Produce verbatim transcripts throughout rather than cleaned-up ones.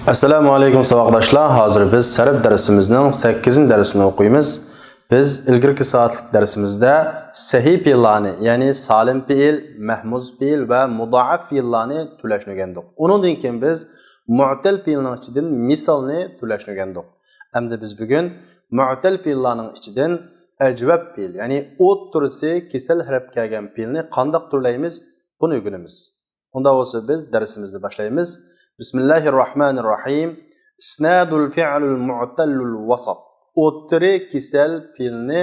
ئەسسالامۇ ئەلەيكۇم ساۋاقداشلار. ھازىر بىز سەرپ دەرسىمىزنىڭ سەككىزىنچى دەرسىنى ئوقۇيمىز. بىز ئىلگىرىكى سائەتلىك دەرسىمىزدە سەھىھ پېئىللارنى، يەنى سالىم پېئىل، مەھمۇز پېئىل ۋە مۇدائەپ پېئىللارنى تۈرلەشنى ئۆگەندۇق. ئۇنىڭدىن كېيىن بىز مۇئتەل پېئىلنىڭ ئىچىدىن مىسالنى تۈرلەشنى ئۆگەندۇق. ئەمدى بىز بۈگۈن مۇئتەل پېئىللارنىڭ ئىچىدىن ئەجۋەپ پېئىل، يەنى ئوتتۇرىسى كېسەل ھەرپ كەلگەن پېئىلنى قانداق تۈرلەيمىز، بۇنى ئۆگىنىمىز. ئۇنداق بولسا بىز دەرسىمىزنى باشلايمىز. بىسمىللاھىر راھمانىر راھىم. ئىسنادۇل فىئلۇل مۇئتەللۇل ۋاسات. ئوتتۇرى كېسەل پېئىلنى،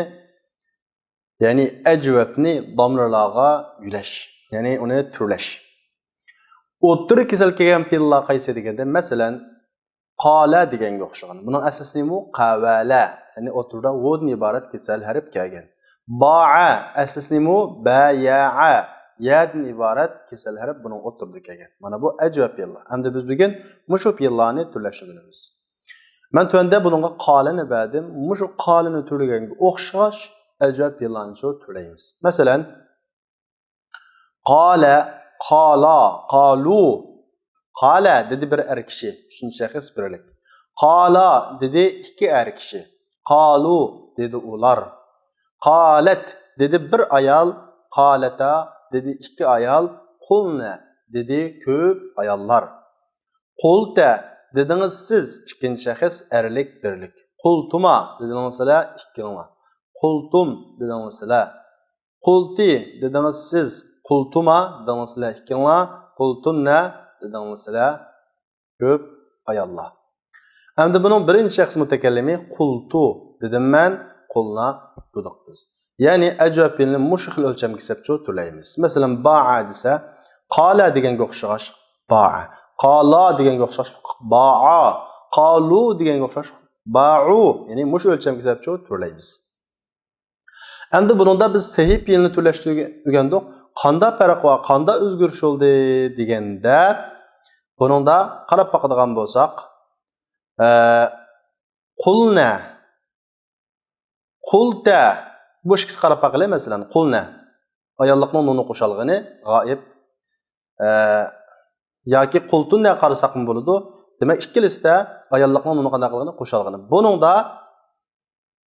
يەنى ئەجۋەپنى دامىرلارغا يۆلەش، يەنى ئۇنى تۈرلەش. ئوتتۇرا كېسەل كەلگەن پېئىللار قايسى دېگەندە، مەسىلەن، قالە دېگەنگە ئوخشىغان. بۇنىڭ ئەسلىسى نېمە؟ قەۋەلە. يەنى ئوتتۇرىدا ۋودىن ئىبارەت كېسەل ھەرپ كەلگەن. باە. ئەسلىسى نېمە؟ بەيەئە. يەدىن ئىبارەت كېسەل ھەرپ بۇنىڭ ئوتتۇرىدا كەلگەن. مانا بۇ ئەجۋەپ پېئىللار. ئەمدى بىز بۈگۈن مۇشۇ پېئىللارنى تۈرلەشنى ئۆگىنىمىز. مەن تۆۋەندە بۇنىڭغا قالىنى بەردىم. مۇشۇ قالىنى تۈرلىگەنگە ئوخشاش ئەجۋەپ پېئىللارنىچۇ تۈرلەيمىز. مەسىلەن، قالە، قالا، قالۇ. قالە دېدى بىر ئەر كىشى، ئۈچىنچى شەخس بىرلىك. قالا دېدى ئىككى ئەر كىشى. قالۇ دېدى ئۇلار. قالەت دېدى بىر ئايال. قالەتا دېدى ئىككى ئايال. قۇلنە دېدى كۆپ ئاياللار. قۇلتە دېدىڭىز سىز، ئىككىنچى شەخس ئەرلىك بىرلىك. قۇلتۇما دېدىڭىز سىلەر، ئىككىڭلار. قۇلتۇم دېدىڭىز سىلەر. قۇلتى دېدىڭىز سىز، قۇلتۇما دېدىڭىز سىلەر ئىككىڭلار، قۇلتۇننە دېدىڭىز سىلەر كۆپ ئاياللار. ئەمدى بۇنىڭ بىرىنچى شەخس مۇتەكەللىمى قۇلتۇ دېدىم مەن، قۇلنا دېدۇق بىز. يەنى ئەجۋەپ پېئىلنى مۇشۇ خىل ئۆلچەمگە سېلىپچۇ تۈرلەيمىز. مەسىلەن، باە دېسە، قالە دېگەنگە ئوخشىغاچ باە. قالا دېگەنگە ئوخشاش باا. قالۇ دېگەنگە ئوخشاش باۇ. يەنى مۇشۇ ئۆلچەمگە سېلىپچۇ تۈرلەيمىز. ئەمدى بۇنىڭدا بىز سەھىھ پېئىلنى تۈرلەشنى ئۆگەندۇق. قانداق پەرق بار، قانداق ئۆزگىرىش بولدى دېگەندە، بۇنىڭدا قاراپ باقىدىغان بولساق، ئە، قۇلنە، قۇلتە، بۇ ئىككىسىگە قاراپ باقىلى، مەسىلەن، قۇلنە، ئاياللىقنىڭ نۇنى قوشالغىنى غائىب، ئە، ياكى قۇلتۇننە قارىساقمۇ بولىدۇ. دېمەك، ئىككىلىسىدە ئاياللىقنىڭ نۇنى قانداق قىلغىنى قوشالغىنى. بۇنىڭدا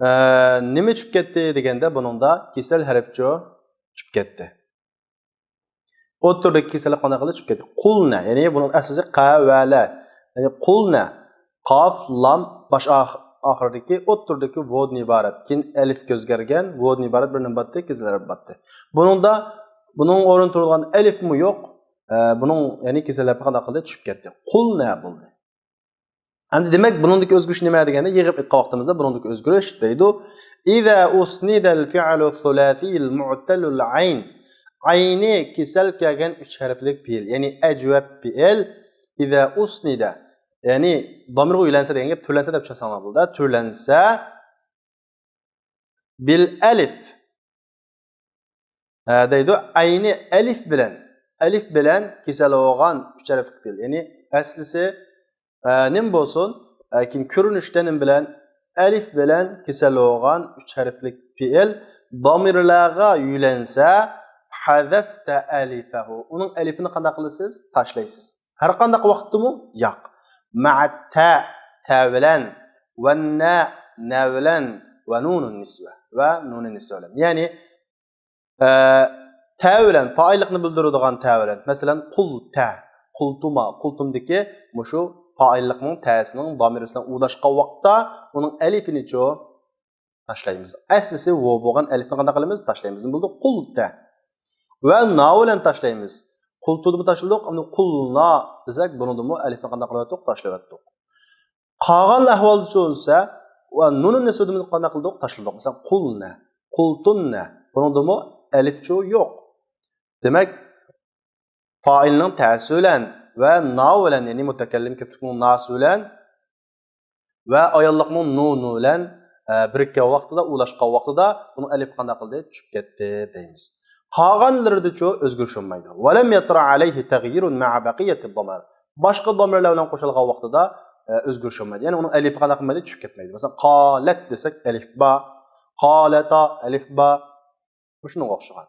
ئە، نېمە چۈشۈپ كەتتى دېگەندە، بۇنىڭدا كېسەل ھەرپچۇ چۈشۈپ كەتتى. ئوتتۇرىدىكى كېسەل قانداق قىلدى؟ چۈشۈپ كەتتى. قۇلنە، يەنى بۇنىڭ ئەسلىسى قەۋەلە. يەنى قۇلنە. قاف، لام، باش ئاخ-، ئاخىرىدىكى، ئوتتۇرىدىكى ۋودىن ئىبارەت. كېيىن ئەلىفكە ئۆزگەرگەن، ۋودىن ئىبارەت بىر نېمە باتتى؟ كېسەل ھەرپ باتتى. بۇنىڭدا، بۇنىڭ ئورنىدا تۇرىدىغان ئەلىفمۇ يوق. ئە، بۇنىڭ، يەنى كېسەل ھەرپى قانداق قىلدى؟ چۈشۈپ كەتتى. قۇلنە بولدى. ئەمدى دېمەك، بۇنىڭدىكى ئۆزگىرىش نېمە دېگەندە، يىغىپ ئېيتقان ۋاقتىمىزدا بۇنىڭدىكى ئۆزگىرىش دەيدۇ. إذا أسند الفعل الثلاثي المعتل العين. ئەينى كېسەل كەلگەن ئۈچ ھەرپلىك پېئىل، يەنى ئەجۋەپ پېئىل. إذا أسند، يەنى دامىرغا يۆلەنسە دېگەن گەپ، تۈرلەنسە دەپ چۈشەنسەڭلار بولىدۇ. تۈرلەنسە، بىل ئەلىف. ئە، دەيدۇ، ئەينى ئەلىف بىلەن، ئەلىف بىلەن كېسەل بولغان ئۈچ ھەرپلىك پېئىل. يەنى ئەسلىسى، ئە، نېمە بولسۇن؟ ئە، كېيىن كۆرۈنۈشتە نېمە بىلەن؟ ئەلىف بىلەن كېسەل بولغان ئۈچ ھەرپلىك پېئىل دامىرلارغا يۆلەنسە، حذفت ألفه. ئۇنىڭ ئەلىپىنى قانداق قىلىسىز؟ تاشلايسىز. ھەر قانداق ۋاقىتتىمۇ؟ ياق. مع التاء، تە بىلەن، والناء، نە بىلەن، ونون النسوة، ۋە نۇنۇن نىسۋە بىلەن. يەنى، ئە، تە بىلەن، پائىللىقنى بىلدۈرىدىغان تە بىلەن. مەسىلەن، قۇلتە، قۇلتۇما، قۇلتۇمدىكى مۇشۇ پائىللىقنىڭ تەسىنىڭ دامىرى بىلەن ئۇلاشقان ۋاقىتتا ئۇنىڭ ئەلىپىنىچۇ؟ تاشلايمىز. ئەسلىسى ۋو بولغان ئەلىفنى قانداق قىلىمىز؟ تاشلايمىز. نېمە بولدى؟ قۇلتە. ۋە نا بىلەن تاشلايمىز. قۇلتۇدىمۇ تاشلىدۇق، ئەمدى قۇلنا دېسەك، بۇنىڭدىمۇ ئەلىفنى قانداق قىلىۋەتتۇق؟ تاشلىۋەتتۇق. قالغان ئەھۋالدا چۈشۈرسە، ۋە نۇنۇن نىسۋىدىمۇ قانداق قىلدۇق؟ تاشلىدۇق. مەسىلەن، قۇلنە، قۇلتۇننە. بۇنىڭدىمۇ ئەلىفچۇ يوق. دېمەك، پائىلنىڭ تەسى بىلەن ۋە نا بىلەن، يەنى مۇتەكەللىم كۆپلۈكنىڭ ناسى بىلەن ۋە ئاياللىقنىڭ نۇنى بىلەن، ئە، بىرىككەن ۋاقتىدا، ئۇلاشقان ۋاقتىدا بۇنىڭ ئەلىپى قانداق قىلدى؟ چۈشۈپ كەتتى دەيمىز. قالغانلىرىدىچۇ ئۆزگىرىش بولمايدۇ. ولم يطرأ عليه تغيير مع بقية الضمائر. باشقا دامىرلار بىلەن قوشۇلغان ۋاقتىدا، ئە، ئۆزگىرىش بولمايدۇ. يەنى ئۇنىڭ ئەلىپى قانداق قىلمايدۇ؟ چۈشۈپ كەتمەيدۇ. مەسىلەن، قالەت دېسەك ئەلىپ بار، قالەتا ئەلىپ بار. مۇشۇنىڭغا ئوخشىغان.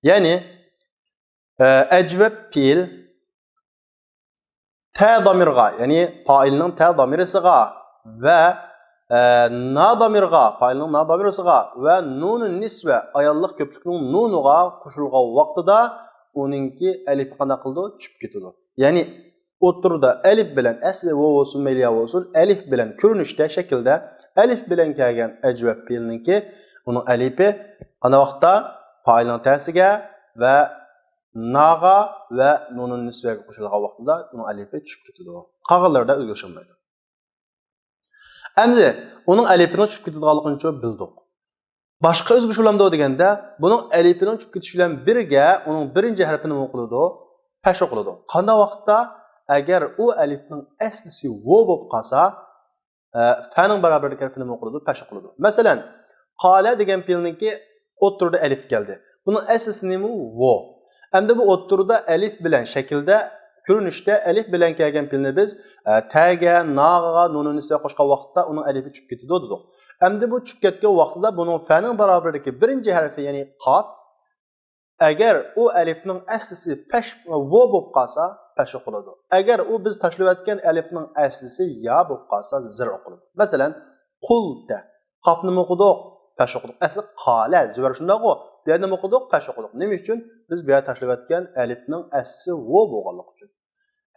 يەنى، ئە، ئەجۋەپ پېئىل تە دامىرغا، يەنى پائىلنىڭ تە دامىرىسىغا ۋە، ئە، نا دامىرغا، پائىلنىڭ نا دامىرىسىغا ۋە نۇنۇن نىسۋە، ئاياللىق كۆپلۈكنىڭ نۇنىغا قوشۇلغان ۋاقتىدا ئۇنىڭكى ئەلىپى قانداق قىلىدۇ؟ چۈشۈپ كېتىدۇ. يەنى ئوتتۇرىدا ئەلىپ بىلەن، ئەسلى ۋاۋ بولسۇن، مەيلى يا بولسۇن، ئەلىپ بىلەن كۆرۈنۈشتە، شەكىلدە ئەلىپ بىلەن كەلگەن ئەجۋەب پېئىلنىڭكى ئۇنىڭ ئەلىپى قانداق ۋاقىتتا؟ پائىلنىڭ تەسىگە ۋە ناغا ۋە نۇنۇن نىسۋەگە قوشۇلغان ۋاقتىدا ئۇنىڭ ئەلىپى چۈشۈپ كېتىدۇ. قالغانلىرىدا ئۆزگىرىش بولمايدۇ. ئەمدى ئۇنىڭ ئەلىپىنىڭ چۈشۈپ كېتىدىغانلىقىنى بىلدۇق. باشقا ئۆزگىرىش بولامدۇ دېگەندە، بۇنىڭ ئەلىپىنىڭ چۈشۈپ كېتىشى بىلەن بىرگە ئۇنىڭ بىرىنچى ھەرپى نېمە قىلىدۇ؟ پەش ئوقۇلىدۇ. قانداق ۋاقىتتا؟ ئەگەر ئۇ ئەلىپنىڭ ئەسلىسى ۋو بولۇپ قالسا، ئە، فەنىڭ بارابىرىدىكى ھەرپى نېمە قىلىدۇ؟ پەش قىلىدۇ. مەسىلەن، قالە دېگەن پېئىلنىڭكى ئوتتۇرىدا ئەلىف كەلدى. بۇنىڭ ئەسلىسى نېمە؟ ۋو. ئەمدى بۇ ئوتتۇرىدا ئەلىف بىلەن شەكىلدە، كۆرۈنۈشتە ئەلىف بىلەن كەلگەن پېئىلنى بىز، ئە، تەگە، ناغا، نۇنۇن نىسۋە قوشقان ۋاقىتتا ئۇنىڭ ئەلىپى چۈشۈپ كېتىدۇ دېدۇق. ئەمدى بۇ چۈشۈپ كەتكەن ۋاقتىدا بۇنىڭ فەنىڭ بارابىرىدىكى بىرىنچى ھەرپى، يەنى قاپ، ئەگەر ئۇ ئەلىفنىڭ ئەسلىسى پەش، ۋو بولۇپ قالسا، پەش ئوقۇلىدۇ. ئەگەر ئۇ بىز تاشلىۋەتكەن ئەلىفنىڭ ئەسلىسى يا بولۇپ قالسا، زىر ئوقۇلىدۇ. مەسىلەن، قۇلتە. قاپنىمۇ ئوقۇدۇق، پەش ئوقۇدۇق. ئەسلى قالە، زىۋەر شۇنداقغۇ؟ بۇ يەردە نېمە ئوقۇدۇق؟ پەش ئوقۇدۇق. نېمە ئۈچۈن؟ بىز بۇ يەردە تاشلىۋەتكەن ئەلىفنىڭ ئەسلىسى ۋو بولغانلىقى ئۈچۈن.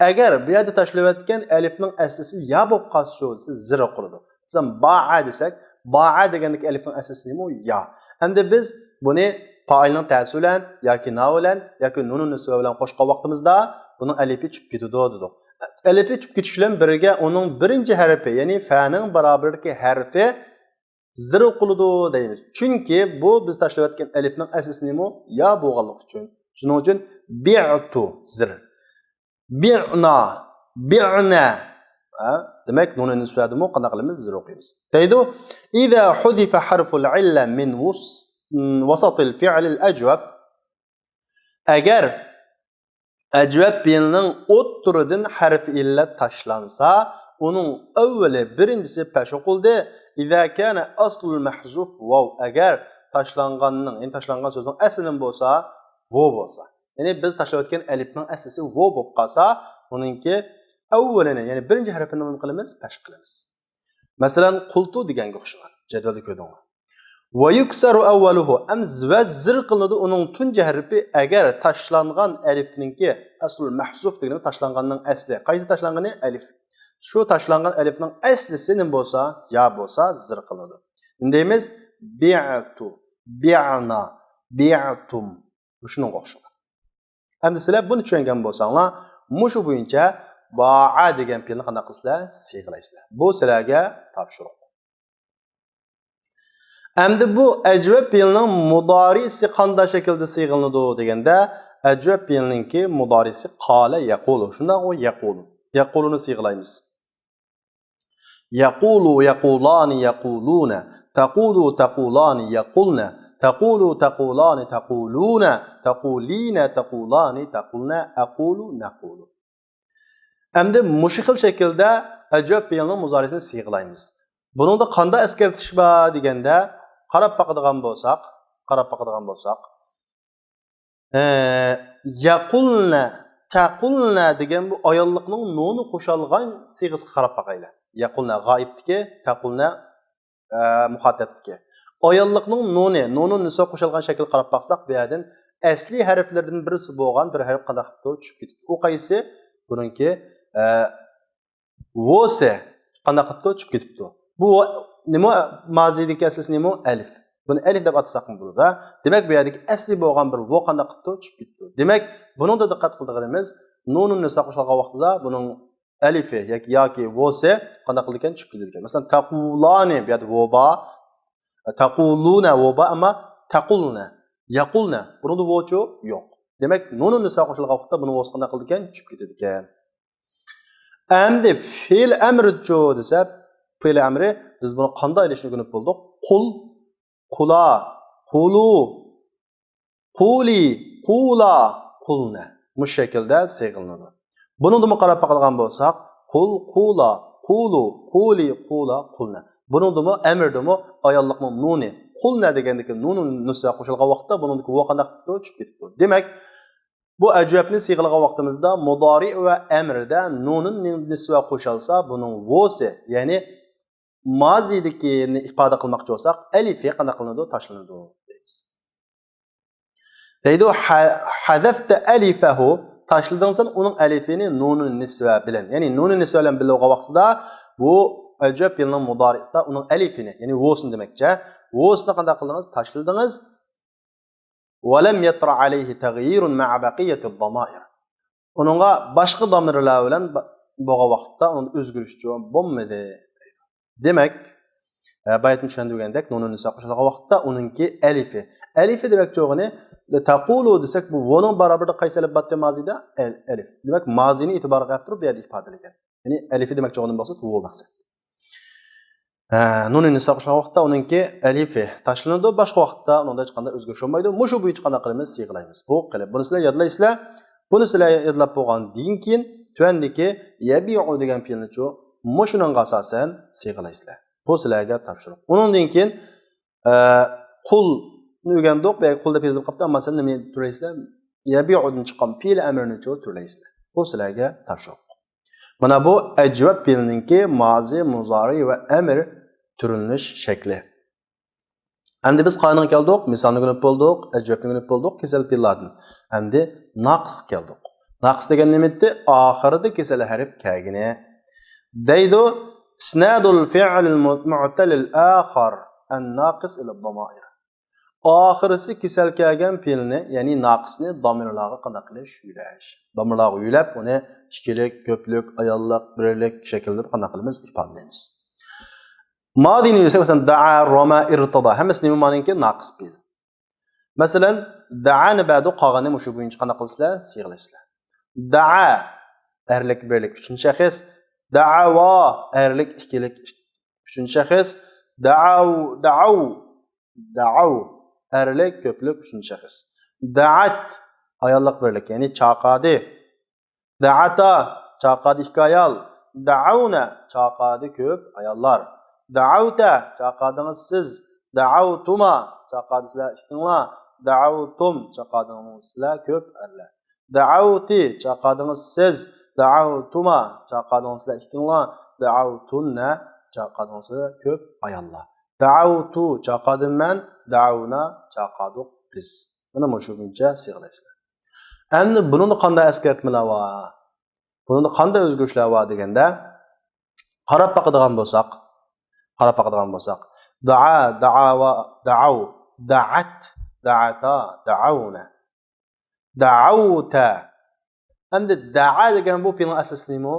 ئەگەر بۇ يەردە تاشلىۋەتكەن ئەلىپنىڭ ئەسلىسى يا بولۇپ قالسىچۇ دېسە، زىر ئوقۇلىدۇ. مەسىلەن، باءە دېسەك، باءە دېگەندىكى ئەلىپنىڭ ئەسلىسى نېمە؟ يا. ئەمدى بىز بۇنى پائىلنىڭ تەسى بىلەن ياكى نا بىلەن ياكى نۇنۇن نىسۋە بىلەن قوشقان ۋاقتىمىزدا بۇنىڭ ئەلىپى چۈشۈپ كېتىدۇ دېدۇق. ئەلىپى چۈشۈپ كېتىش بىلەن بىرگە ئۇنىڭ بىرىنچى ھەرپى، يەنى فەنىڭ بارابىرىدىكى ھەرپى زىر ئوقۇلىدۇ دەيمىز. چۈنكى بۇ بىز تاشلىۋەتكەن ئەلىپنىڭ ئەسلىسى نېمە؟ يا بولغانلىقى ئۈچۈن. شۇنىڭ ئۈچۈن بىئتۇ، زىر. بىئنا، بىئنە. ھە؟ دېمەك، نۇنۇن نىسۋەدىمۇ قانداق قىلىمىز؟ زىر ئوقۇيمىز. دەيدۇ، إذا حذف حرف العلة من وس-، وسط الفعل الأجوف. ئەگەر ئەجۋەب پېئىلنىڭ ئوتتۇرىدىن ھەرپى ئىللەت تاشلانسا، ئۇنىڭ ئەۋۋىلى، بىرىنچىسى پەش ئوقۇلدى. إذا كان أصل المحذوف واو. ئەگەر تاشلانغاننىڭ، يەنى تاشلانغان سۆزنىڭ ئەسلى نېمە بولسا، ۋو بولسا. يەنى بىز تاشلاۋەتكەن ئەلىپنىڭ ئەسلىسى ۋو بولۇپ قالسا، ئۇنىڭكى ئەۋۋىلىنى، يەنى بىرىنچى ھەرپىنى نېمە قىلىمىز؟ پەش قىلىمىز. مەسىلەن، قۇلتۇ دېگەنگە ئوخشىغان. جەدۋەلدە كۆردۈڭلار. ويكسر أوله، ئەم ۋە زىر قىلىنىدۇ ئۇنىڭ تۇنجى ھەرپى، ئەگەر تاشلانغان ئەلىفنىڭكى، ئەسلۇل مەھزۇف دېگىنى تاشلانغاننىڭ ئەسلى. قايسى تاشلانغىنى؟ ئەلىف. شۇ تاشلانغان ئەلىفنىڭ ئەسلىسى نېمە بولسا، يا بولسا، زىر قىلىنىدۇ. نېمە دەيمىز؟ بىئتۇ، بىئنا، بىئتۇم. مۇشۇنىڭغا ئوخشىغان. ئەمدى سىلەر بۇنى چۈشەنگەن بولساڭلار، مۇشۇ بويىچە باءە دېگەن پېئىلنى قانداق قىلىسىلەر؟ سىيغىلايسىلەر. بۇ سىلەرگە تاپشۇرۇق. ئەمدى بۇ ئەجۋەب پېئىلنىڭ مۇدارىسى قانداق شەكىلدە سىيغىلىنىدۇ دېگەندە، ئەجۋەب پېئىلنىڭكى مۇدارىسى قالە يەقۇلۇ. شۇنداقغۇ؟ يەقۇلۇ. يەقۇلۇنى سىيغىلايمىز. يەقۇلۇ، يەقۇلانى، يەقۇلۇنە. تەقۇلۇ، تەقۇلانى، يەقۇلنە. تەقۇلۇ، تەقۇلانى، تەقۇلۇنە. تەقۇلىنە، تەقۇلانى، تەقۇلنە. ئەقۇلۇ، نەقۇلۇ. ئەمدى مۇشۇ خىل شەكىلدە ئەجۋەب پېئىلنىڭ مۇزارىسىنى سىيغىلايمىز. بۇنىڭدا قانداق ئەسكەرتىش بار دېگەندە، قاراپ باقىدىغان بولساق، قاراپ باقىدىغان بولساق، ئە، يەقۇلنە، تەقۇلنە دېگەن بۇ ئاياللىقنىڭ نۇنى قوشالغان سىيغىسىغا قاراپ باقايلى. يەقۇلنە غائىبتىكى، تەقۇلنە، ئە، مۇخاتەپتىكى. ئاياللىقنىڭ نۇنى، نۇنۇن نىسۋە قوشالغان شەكىلگە قاراپ باقساق، بۇ يەردىن ئەسلىي ھەرپلىرىدىن بىرسى بولغان بىر ھەرپ قانداق قىپتۇ؟ چۈشۈپ كېتىپتۇ. ئۇ قايسى؟ بۇنىڭكى، ئە، ۋوسى قانداق قىپتۇ؟ چۈشۈپ كېتىپتۇ. بۇ ۋو-، نېمە؟ مازىدىكى ئەسلىسى نېمە؟ ئەلىف. بۇنى ئەلىف دەپ ئاتىساقمۇ بولىدۇ. دېمەك، بۇ يەردىكى ئەسلى بولغان بىر ۋو قانداق قىپتۇ؟ چۈشۈپ كېتىپتۇ. دېمەك، بۇنىڭدا دىققەت قىلىدىغىنىمىز، نۇنۇن نىسۋە قوشۇلغان ۋاقتىدا بۇنىڭ ئەلىفى ياكى، ياكى ۋوسى قانداق قىلىدىكەن؟ چۈشۈپ كېتىدىكەن. مەسىلەن، تەقۇلانى، بۇ يەردە ۋو بار. تەقۇلۇنە ۋو بار، ئەمما تەقۇلنە، يەقۇلنە. بۇنىڭدا ۋوچۇ يوق. دېمەك، نۇنۇن نىسۋە قوشۇلغان ۋاقىتتا بۇنىڭ ۋوسى قانداق قىلىدىكەن؟ چۈشۈپ كېتىدىكەن. ئەمدى فېئىل ئەمرىچۇ دېسە، فېئىل ئەمرى بىز بۇنى قانداق ئېلىشنى ئۆگىنىپ بولدۇق؟ قۇل، قۇلا، قۇلۇ، قۇلى، قۇلا، قۇلنە. مۇشۇ شەكىلدە سىيغىلىنىدۇ. بۇنىڭدىمۇ قاراپ باقىدىغان بولساق، قۇل، قۇلا، قۇلۇ، قۇلى، قۇلا، قۇلنە. بۇنىڭدىمۇ، ئەمردىمۇ ئاياللىقنىڭ نۇنى، قۇلنە دېگەندىكى نۇنۇن نىسۋە قوشۇلغان ۋاقىتتا بۇنىڭدىكى ۋو قانداق قىپتۇ؟ چۈشۈپ كېتىپتۇ. دېمەك، بۇ ئەجۋەبنى سىيغىلىغان ۋاقتىمىزدا مۇدارىئ ۋە ئەمىردە نۇنۇن نىسۋە قوشالسا، بۇنىڭ ۋوسى، يەنى مازىدىكىنى ئىپادە قىلماقچى بولساق، ئەلىفى قانداق قىلىنىدۇ؟ تاشلىنىدۇ دەيمىز. دەيدۇ، ھە-، ھەزەفتە ئەلىفەھۇ، تاشلىدىڭ سەن ئۇنىڭ ئەلىفىنى نۇنۇن نىسۋە بىلەن. يەنى نۇنۇن نىسۋە بىلەن بىللە بولغان ۋاقتىدا بۇ ئەجۋەب پېئىلنىڭ مۇدارىئىدا ئۇنىڭ ئەلىفىنى، يەنى ۋوسىنى دېمەكچى. ۋوسىنى قانداق قىلدىڭىز؟ تاشلىدىڭىز. ولم يطرأ عليه تغيير مع بقية الضمائر. ئۇنىڭغا باشقا دامىرلار بىلەن با-، بولغان ۋاقىتتا ئۇنىڭ ئۆزگىرىشى بولمىدى. دېمەك، ئە، بايىتىن چۈشەندۈرگەندەك، نۇنۇن نىسۋە قوشۇلغان ۋاقىتتا ئۇنىڭكى ئەلىفى. ئەلىفى دېمەكچى بولغىنى، تەقۇلۇ دېسەك، بۇ ۋونىڭ بارابىرىدا قايسى ئەلىپ بارتى مازىدا؟ ئەل-، ئەلىف. دېمەك، مازىنى ئېتىبارغا ئەپتۇرۇپ بۇ يەردە ئىپادىلىگەن. يەنى ئەلىفى دېمەكچى بولغىنى بولسا، ۋو مەقسەت. ھە، نۇنۇن نىسۋە قوشۇلغان ۋاقىتتا ئۇنىڭكى ئەلىفى تاشلىنىدۇ، باشقا ۋاقىتتا ئۇنىڭدا ھېچقانداق ئۆزگىرىش بولمايدۇ. مۇشۇ بويىچە قانداق قىلىمىز؟ سىيغىلايمىز. بۇ قېلىپ. بۇنى سىلەر يادلايسىلەر. بۇنى سىلەر يادلاپ بولغاندىن كېيىن، تۆۋەندىكى يەبىئۇ دېگەن پېئىلنىچۇ مۇشۇنىڭغا ئاساسەن سىيغىلايسىلەر. بۇ سىلەرگە تاپشۇرۇق. ئۇنىڭدىن كېيىن، ئە، قۇلنى ئۆگەندۇق. بۇ يەرگە قۇل دەپ يېزىلىپ قاپتۇ، ئەمما سىلەر نېمىنى تۈرلەيسىلەر؟ يەبىئۇدىن چىققان پېئىل ئەمرىنىچۇ تۈرلەيسىلەر. بۇ سىلەرگە تاپشۇرۇق. مانا بۇ ئەجۋەب پېئىلنىڭكى مازى، مۇزارى ۋە ئەمر تۈرلىنىش شەكلى. ئەمدى بىز قاينىڭ كەلدۇق، مىسالنى ئۆگىنىپ بولدۇق، ئەجۋەبنى ئۆگىنىپ بولدۇق، كېسەل پېئىللاردىن. ئەمدى ناقىس كەلدۇق. ناقىس دېگەن نېمىتى؟ ئاخىرىدا كېسەل ھەرپ كەلگىنى. دەيدۇ، إسناد الفعل المعتل الآخر الناقص إلى الضمائر. ئاخىرسى كېسەل كەلگەن پېئىلنى، يەنى ناقىسنى دامىرلارغا قانداق قىلىش؟ يۆلەش. دامىرلارغا يۆلەپ، ئۇنى ئىككىلىك، كۆپلۈك، ئاياللىق، بىرلىك شەكىلدە قانداق قىلىمىز؟ ئىپادىلەيمىز. مادىنى يۆلىسەك، مەسىلەن، دەئا، رامە، ئىرتادا. ھەممىسى نېمە مانىكى؟ ناقىس پېئىل. مەسىلەن، دەئانى بەردۇق، قالغىنى مۇشۇ بويىچە قانداق قىلىسىلەر؟ سىيغىلايسىلەر. دەئا، ئەرلىك، بىرلىك، ئۈچىنچى شەخس. دەئاۋا، ئەرلىك، ئىككىلىك، ئۈچىنچى شەخس. دەئاۋ، دەئاۋ، دەئاۋ، ئەرلىك، كۆپلۈك، ئۈچىنچى شەخس. دەئەت، ئاياللىق بىرلىك، يەنى چاقادى. دەئەتا، چاقادى ئىككى ئايال. دەئەۋنە، چاقادى كۆپ ئاياللار. دەئەۋتە، چاقادىڭىز سىز. دەئەۋتۇما، چاقادى سىلەر ئىككىڭلار. دەئەۋتۇم، چاقادىڭىز سىلەر كۆپ ئەرلەر. دەئەۋتى، چاقادىڭىز سىز. دەئەۋتۇما، چاقادىڭىز سىلەر ئىككىڭلار. دەئەۋتۇننە، چاقادىڭىز سىلەر كۆپ ئاياللار. دەئەۋتۇ، چاقادىم مەن. دەئەۋنا، چاقادۇق بىز. مانا مۇشۇ بويىچە سىيغىلايسىلەر. ئەمدى بۇنىڭدا قانداق ئەسكەرتمىلەر بار؟ بۇنىڭدا قانداق ئۆزگىرىشلەر بار دېگەندە، قاراپ باقىدىغان بولساق، قاراپ باقىدىغان بولساق، دەئا، دەئاۋا، دەئەۋ، دەئەت، دەئەتا، دەئەۋنە. دەئەۋتە. ئەمدى دەئا دېگەن بۇ پېئىلنىڭ ئەسلىسى نېمە؟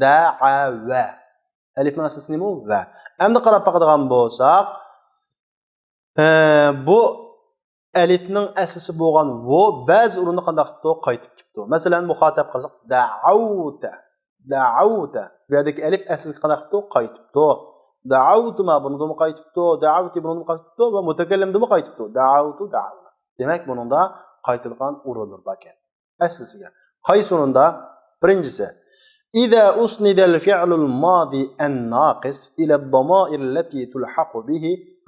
دەئەۋە. ئەلىفنىڭ ئەسلىسى نېمە؟ ۋە. ئەمدى قاراپ باقىدىغان بولساق، ئە، بۇ ئەلىفنىڭ ئەسلىسى بولغان ۋو بەزى ئورۇندا قانداق قىپتۇ؟ قايتىپ كېپتۇ. مەسىلەن، مۇخاتەب قارىساق، دەئەۋتە. دەئەۋتە. بۇ يەردىكى ئەلىف ئەسلىسىگە قانداق قىپتۇ؟ قايتىپتۇ. دەئەۋتۇما بۇنىڭدىمۇ قايتىپتۇ، دەئەۋتى بۇنىڭدىمۇ قايتىپتۇ ۋە مۇتەكەللىمدىمۇ قايتىپتۇ. دەئەۋتۇ، دەئەۋنا. دېمەك، بۇنىڭدا قايتىدىغان ئورۇنلار باركەن. ئەسلىسىگە. قايسى ئورۇندا؟ بىرىنچىسى، إذا أسند الفعل الماضي الناقص إلى الضمائر التي تلحق به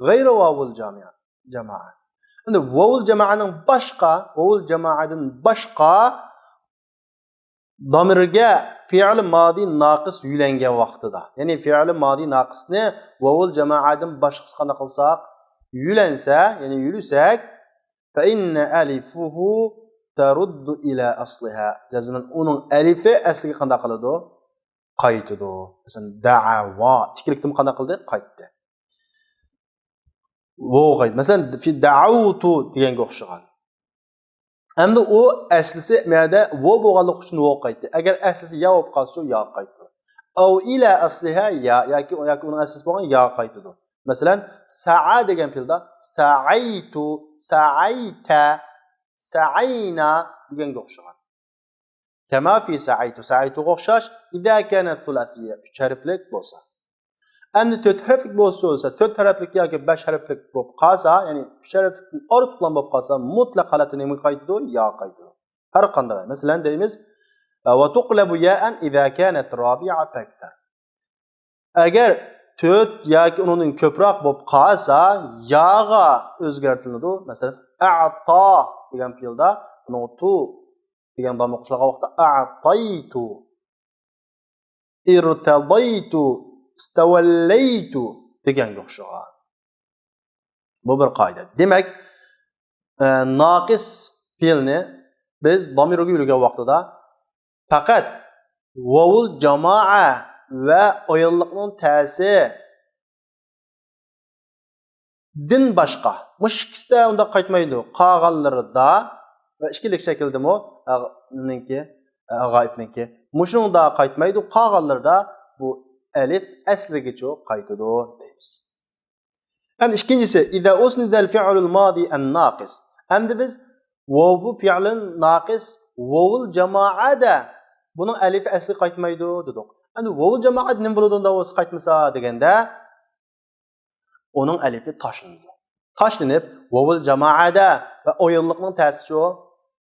غير واو الجماعة. جامائە. ئەمدى ۋاۋۇل جامائەنىڭ باشقا، ۋاۋۇل جامائەدىن باشقا دامىرگە پېئىل مادى ناقىس يۆلەنگەن ۋاقتىدا، يەنى پېئىل مادى ناقىسنى ۋاۋۇل جامائەدىن باشقىسىغا قانداق قىلساق، يۆلەنسە، يەنى يۆلىسەك، فإن ألفه ترد إلى أصلها. جەزمەن ئۇنىڭ ئەلىفى ئەسلىگە قانداق قىلىدۇ؟ قايتىدۇ. مەسىلەن، دەئەۋا. ئىككىلىكتىن قانداق قىلدى؟ قايتتى. ۋوغا قايتتى. مەسىلەن، في دەئەۋتۇ دېگەنگە ئوخشىغان. ئەمدى ئۇ ئەسلىسى مەدە ۋو بولغانلىقى ئۈچۈن ۋوغا قايتتى. ئەگەر ئەسلىسى يا بولۇپ قالسا، شۇ ياغا قايتىدۇ. أو إلى أصلها يا، ياكى، ياكى ئۇنىڭ ئەسلىسى بولغان ياغا قايتىدۇ. مەسىلەن، سەئە دېگەن پېئىلدا سەئەيتۇ، سەئەيتە، سەئەينا دېگەنگە ئوخشىغان. كما في سعيت، سعيتغا ئوخشاش، إذا كانت ثلاثية، ئۈچ ھەرپلىك بولسا. ئەمدى تۆت ھەرپلىك بولسا، بولسا، تۆت ھەرپلىك ياكى بەش ھەرپلىك بولۇپ قالسا، يەنى ئۈچ ھەرپلىكتىن ئارتۇقلام بولۇپ قالسا، مۇتلەق ھالەتتە نېمىگە قايتىدۇ؟ ياغا قايتىدۇ. ھەر قانداق. مەسىلەن، دەيمىز، وتقلب ياء إذا كانت رابعة فأكثر. ئەگەر تۆت ياكى ئۇنىڭدىن كۆپرەك بولۇپ قالسا، ياغا ئۆزگەرتىلىدۇ. مەسىلەن، ئەئتا دېگەن پېئىلدا بۇنىڭغا تو دېگەن دامىر قوشۇلغان ۋاقىتتا، ئەتايتۇ، ئىرتادايتۇ، ئىستەۋەللەيتۇ دېگەنگە ئوخشىغان. بۇ بىر قائىدە. دېمەك، ئە، ناقىس پېئىلنى بىز دامىرغا يۆلىگەن ۋاقتىدا پەقەت ۋاۋۇل جامائە ۋە ئاياللىقنىڭ تەسى دىن باشقا، مۇشۇ ئىككىسىدە ئۇنداق قايتمايدۇ. قالغانلىرىدا ۋە ئىككىلىك شەكىلدىمۇ، ئە، نىڭكى، ئە، غائىبنىڭكى، مۇشۇنىڭدا قايتمايدۇ. قالغانلىرىدا بۇ ئەلىف ئەسلىگىچۇ قايتىدۇ دەيمىز. ئەمدى ئىككىنچىسى، ئىزا ئۇسنىدەل فىئلۇل مادى ئەن ناقىس. ئەمدى بىز ۋاۋ بۇ فىئلىن ناقىس ۋاۋۇل جامائەدە بۇنىڭ ئەلىفى ئەسلىگە قايتمايدۇ دېدۇق. ئەمدى ۋاۋۇل جامائەدە نېمە بولىدۇ ئۇندا بولسا قايتمىسا دېگەندە، ئۇنىڭ ئەلىپى تاشلىنىدۇ. تاشلىنىپ، ۋاۋۇل جامائەدە ۋە ئاياللىقنىڭ تەسىچۇ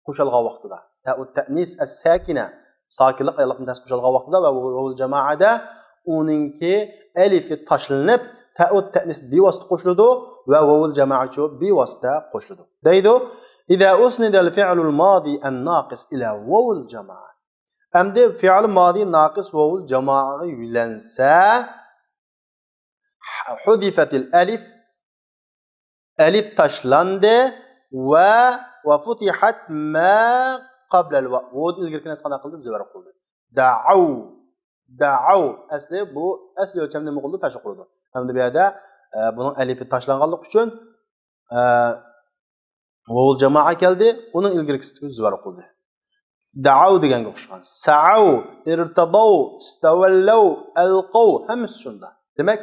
قوشۇلغان ۋاقتىدا، تەئۇت تەئنىس ئەس ساكىنە، ساكىنلىق ئاياللىقنىڭ تەسىچۇ قوشۇلغان ۋاقتىدا ۋە ۋاۋۇل جامائەدە ئۇنىڭكى ئەلىپى تاشلىنىپ، تەئۇت تەئنىس بىۋاسىتە قوشۇلىدۇ ۋە ۋاۋۇل جامائەچۇ بىۋاسىتە قوشۇلىدۇ. دەيدۇ، ئىزا ئۇسنىدەل فىئلۇل مادى ئەن ناقىس ئىلە ۋاۋۇل جامائە. ئەمدى فىئل مادى ناقىس ۋاۋۇل جامائەغا يۆلەنسە، ھۇزىفەتىل ئەلىف، ئەلىپ تاشلاندى ۋە، ۋە فۇتىھەت مە قابلەل ۋاۋ. ۋاۋدىن ئىلگىرىكى نەرسە قانداق قىلدى؟ زۆۋەر قىلدى. دەئەۋ، دەئەۋ. ئەسلى بۇ، ئەسلى ئۆلچەمدە نېمە قىلدى؟ پەشۋا قىلدى. ئەمدى بۇ يەردە، ئە، بۇنىڭ ئەلىپى تاشلانغانلىقى ئۈچۈن، ئە، ۋاۋۇل جامائە كەلدى، ئۇنىڭ ئىلگىرىكىسىدىكى زۆۋەر قىلدى. دەئەۋ دېگەنگە ئوخشىغان. سەئەۋ، ئىرتەدەۋ، ئىستەۋەللەۋ، ئەلقەۋ، ھەممىسى شۇنداق. دېمەك،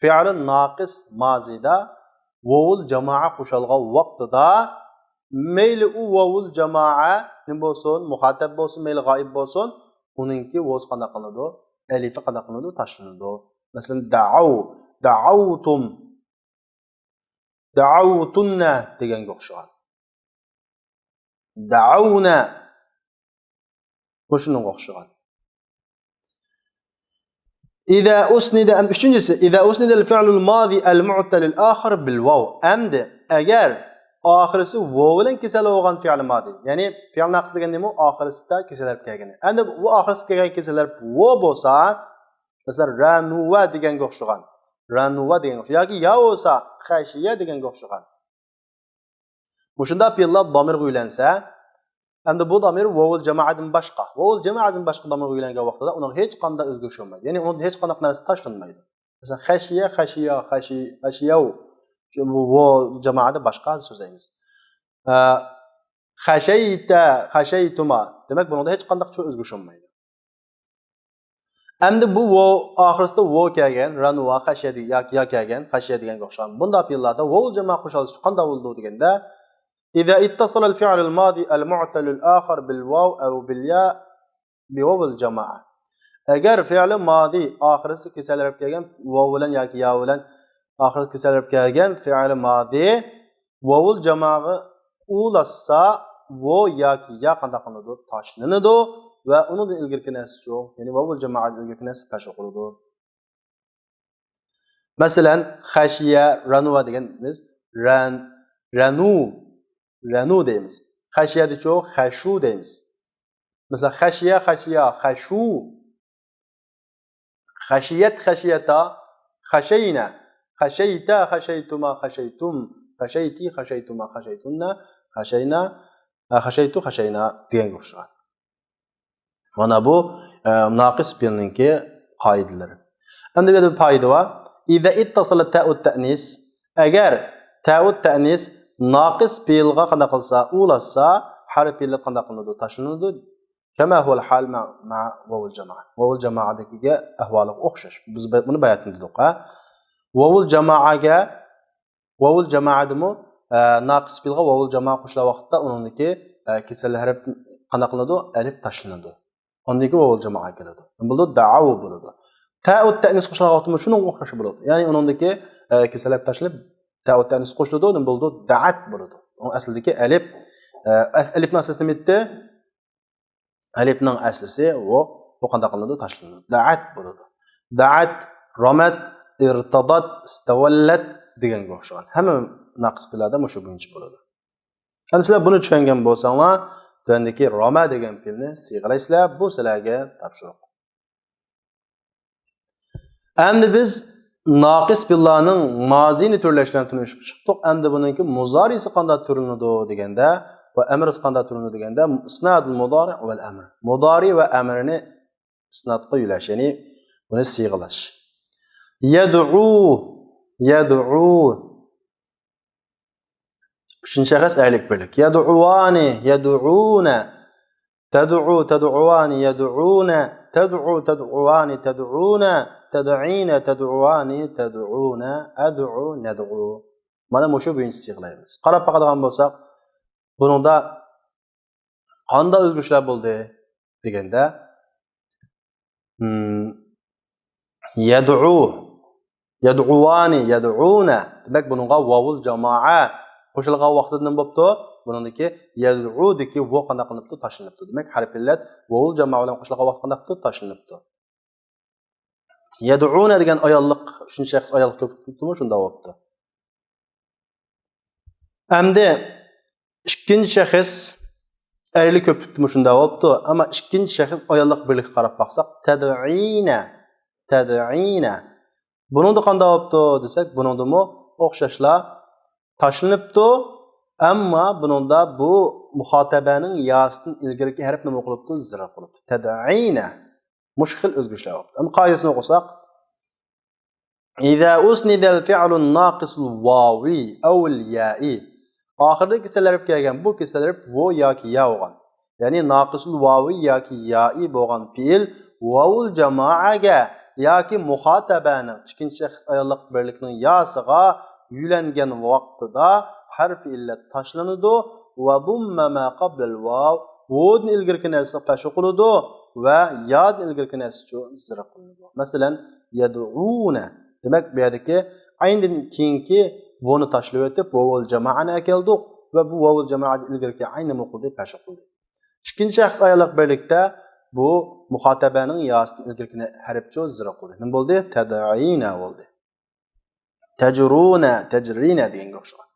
فىئلى ناقىس مازىدا ۋاۋۇل جامائە قوشۇلغان ۋاقتىدا مەيلى ئۇ ۋاۋۇل جامائە نېمە بولسۇن، مۇخاتەب بولسۇن، مەيلى غائىب بولسۇن، ئۇنىڭكى ۋاۋسى قانداق قىلىنىدۇ؟ ئەلىپى قانداق قىلىنىدۇ؟ تاشلىنىدۇ. مەسىلەن، دەئەۋ، دەئەۋتۇم. دەئەۋتۇننە دېگەنگە ئوخشىغان. دەئەۋنە. مۇشۇنىڭغا ئوخشىغان. ئىزا ئۇسنىدە، ئەم، ئۈچىنچىسى، ئىزا ئۇسنىدەل فىئلۇل مادى ئەل مۇئتەلىل ئاخىر بىل ۋاۋ. ئەمدى ئەگەر ئاخىرسى ۋاۋ بىلەن كېسەللەپ بولغان فىئل مادى، يەنى فىئل ناقىس دېگەن نېمە؟ ئاخىرسىدا كېسەللەپ كەلگىنى. ئەمدى بۇ ئاخىرسىدا كەلگەن كېسەللەپ ۋاۋ بولسا، مەسىلەن، رەنۇۋە دېگەنگە ئوخشىغان. رەنۇۋە دېگەنگە ئوخشىغان. ياكى يا بولسا خەشىيە دېگەنگە ئوخشىغان. مۇشۇنداق پېئىللار دامىرغا يۆلەنسە، ئەمدى بۇ دامىر ۋاۋۇل جامائەدىن باشقا، ۋاۋۇل جامائەدىن باشقا دامىرغا يۆلەنگەن ۋاقتىدا ئۇنىڭ ھېچقانداق ئۆزگىرىشى بولمايدۇ. يەنى ئۇنىڭدا ھېچقانداق نەرسە تاشلانمايدۇ. مەسىلەن، خەشىيە، خەشىيا، خەشى-، خەشىيەۋ. شۇ بۇ ۋاۋ جامائەدە باشقا سۆزلەيمىز. ئە، خەشەيتە، خەشەيتۇما. دېمەك، بۇنىڭدا ھېچقانداق شۇ ئۆزگىرىش بولمايدۇ. ئەمدى بۇ ۋاۋ، ئاخىرسىدا ۋاۋ كەلگەن، رەنۇۋا، خەشىيە دېگەن، ياكى يا كەلگەن، خەشىيە دېگەنگە ئوخشىغان. بۇنداق پېئىللاردا ۋاۋۇل جامائە قوشۇلسا قانداق بولىدۇ دېگەندە، ئىزا ئىتتەسەلەل فىئلۇل مادى ئەل مۇئتەلۇل ئاخىر بىل ۋاۋ ئەۋ بىل يا بىۋاۋىل جامائە. ئەگەر فىئلى مادى ئاخىرسى كېسەللىرەپ كەلگەن ۋاۋ بىلەن ياكى يا بىلەن ئاخىرى كېسەللىرەپ كەلگەن فىئلى مادى ۋاۋۇل جامائەگە ئۇلاشسا، ۋاۋ ياكى يا قانداق قىلىنىدۇ؟ تاشلىنىدۇ ۋە ئۇنىڭدىن ئىلگىرىكى نەرسىچۇ؟ يەنى ۋاۋۇل جامائەدىن ئىلگىرىكى نەرسە پەشۋا قىلىدۇ. مەسىلەن، خەشىيە، رەنۇۋا دېگىنىمىز رەن، رەنۇ، رەنۇ دەيمىز. خەشىيەدىچۇ؟ خەشۇ دەيمىز. مەسىلەن، خەشىيە، خەشىيا، خەشۇ. خەشىيەت، خەشىيەتا، خەشەينە، خەشەيتە، خەشەيتۇما، خەشەيتۇم، خەشەيتى، خەشەيتۇما، خەشەيتۇننە، خەشەينا، ئە، خەشەيتۇ، خەشەينا دېگەنگە ئوخشىغان. مانا بۇ، ئە، ناقىس پېئىلنىڭكى قائىدىلىرى. ئەمدى بۇ يەردە بىر پائىدە بار. ئىزا ئىتتەسەلەت تەئۇت تەئنىس. ئەگەر تەئۇت تەئنىس ناقىس پېئىلغا قانداق قىلسا، ئۇلاشسا، ھەرپ پېئىللىرى قانداق قىلىنىدۇ؟ تاشلىنىدۇ. كەما ھۇۋەل ھال مە، مە ۋاۋۇل جامائە. ۋاۋۇل جامائەدىكىگە ئەھۋالىغا ئوخشاش. بىز بە-، بۇنى باياتىن دېدۇق، ھە؟ ۋاۋۇل جامائەگە، ۋاۋۇل جامائەدىمۇ، ئە، ناقىس پېئىلغا ۋاۋۇل جامائە قوشۇلغان ۋاقىتتا ئۇنىڭدىكى، ئە، كېسەل ھەرپ قانداق قىلىنىدۇ؟ ئەلىپ تاشلىنىدۇ. ئاندىن كېيىن ۋاۋۇل جامائە كېلىدۇ. نېمە بولىدۇ؟ دەئەۋ بولىدۇ. تەئۇت تەئنىس قوشۇلغان ۋاقىتتا شۇنىڭغا ئوخشاش بولىدۇ. يەنى ئۇنىڭدىكى، ئە، كېسەل ھەرپ تاشلىنىپ، تەئۇت تەئنىس قوشۇلىدۇ. نېمە بولىدۇ؟ دەئەت بولىدۇ. ئۇنىڭ ئەسلىدىكى ئەلىپ، ئە، ئەس-، ئەلىپنىڭ ئەسلىسى نېمە ئىدى؟ ئەلىپنىڭ ئەسلىسى ئۇ، ئۇ قانداق قىلىنىدۇ؟ تاشلىنىدۇ. دەئەت بولىدۇ. دەئەت، رەمەت، ئىرتەدەت، ئىستەۋەللەت دېگەنگە ئوخشىغان. ھەممە ناقىس پېئىللاردا مۇشۇ بويىچە بولىدۇ. ئەمدى سىلەر بۇنى چۈشەنگەن بولساڭلار، تۆۋەندىكى رامە دېگەن پېئىلنى سىيغىلايسىلەر، بۇ سىلەرگە تاپشۇرۇق. ئەمدى بىز ناقىس پېئىللارنىڭ مازىنى تۈرلەش بىلەن تونۇشۇپ چىقتۇق. ئەمدى بۇنىڭكى مۇزارىسى قانداق تۈرلىنىدۇ دېگەندە، ۋە ئەمرىسى قانداق تۈرلىنىدۇ دېگەندە، ئىسنادۇل مۇدارى ۋەل ئەمر. مۇدارى ۋە ئەمرنى ئىسنادقا يۆلەش، يەنى بۇنى سىيغىلاش. يەدئۇ، يەدئۇ. ئۈچىنچى شەخس ئەرلىك بىرلىك. يەدئۇۋانى، يەدئۇنە. تەدئۇ، تەدئۇۋانى، يەدئۇنە. تەدئۇ، تەدئۇۋانى، تەدئۇنە. تەدئىنە، تەدئۇۋانى، تەدئۇنە. ئەدئۇ، نەدئۇ. مانا مۇشۇ بويىچە سىيغىلايمىز. قاراپ باقىدىغان بولساق، بۇنىڭدا قانداق ئۆزگىرىشلەر بولدى دېگەندە، ھىم، يەدئۇ، يەدئۇۋانى، يەدئۇنە. دېمەك، بۇنىڭغا ۋاۋۇل جامائە قوشۇلغان ۋاقتىدا نېمە بوپتۇ؟ بۇنىڭدىكى يەدئۇدىكى ۋو قانداق قىلىنىپتۇ؟ تاشلىنىپتۇ. دېمەك، ھەرپ ئىللەت ۋاۋۇل جامائە بىلەن قوشۇلغان ۋاقىتتا قانداق قىلىپتۇ؟ تاشلىنىپتۇ. يەدئۇنە دېگەن ئاياللىق، ئۈچىنچى شەخس ئاياللىق كۆپلۈكتىمۇ شۇنداق بوپتۇ. ئەمدى ئىككىنچى شەخس ئەرلىك كۆپلۈكتىمۇ شۇنداق بوپتۇ. ئەمما ئىككىنچى شەخس ئاياللىق بىرلىككە قاراپ باقساق، تەدئىنە، تەدئىنە. بۇنىڭدا قانداق بوپتۇ دېسەك، بۇنىڭدىمۇ ئوخشاشلا تاشلىنىپتۇ. ئەمما بۇنىڭدا بۇ مۇخاتەبەنىڭ ياسىدىن ئىلگىرىكى ھەرپ نېمە قىلىپتۇ؟ زىر قىلىپتۇ. تەدئىنە. مۇشۇ خىل ئۆزگىرىشلەر بوپتۇ. ئەمدى قائىدىسىنى ئوقۇساق، إذا أسند الفعل الناقص الواو أو الياء. ئاخىرىدا كېسەل ھەرپ كەلگەن، بۇ كېسەل ھەرپ ۋو ياكى يا بولغان. يەنى ناقىسۇل ۋاۋى ياكى يائى بولغان پېئىل ۋاۋۇل جامائەگە ياكى مۇخاتەبەنىڭ ئىككىنچى شەخس ئاياللىق بىرلىكنىڭ ياسىغا يۆلەنگەن ۋاقتىدا ھەرپى ئىللەت تاشلىنىدۇ. ۋە ضم ما قبل الواو، ۋودىن ئىلگىرىكى نەرسىگە پەش ئوقۇلىدۇ ۋە يادىن ئىلگىرىكى نەرسىچۇ زىر قىلىنىدۇ. مەسىلەن، يەدئۇنە. دېمەك، بۇ يەردىكى ئەيندىن كېيىنكى ۋونى تاشلىۋېتىپ، ۋاۋۇل جامائەنى ئەكەلدۇق ۋە بۇ ۋاۋۇل جامائەدىن ئىلگىرىكى ئەين نېمە قىلدى؟ پەش ئوقۇلدى. ئىككىنچى شەخس ئاياللىق بىرلىكتە بۇ مۇخاتەبەنىڭ ياسىدىن ئىلگىرىكى ھەرپچۇ زىر قىلدى. نېمە بولدى؟ تەدئىنە بولدى. تەجرۇنە، تەجرىنە دېگەنگە ئوخشىغان.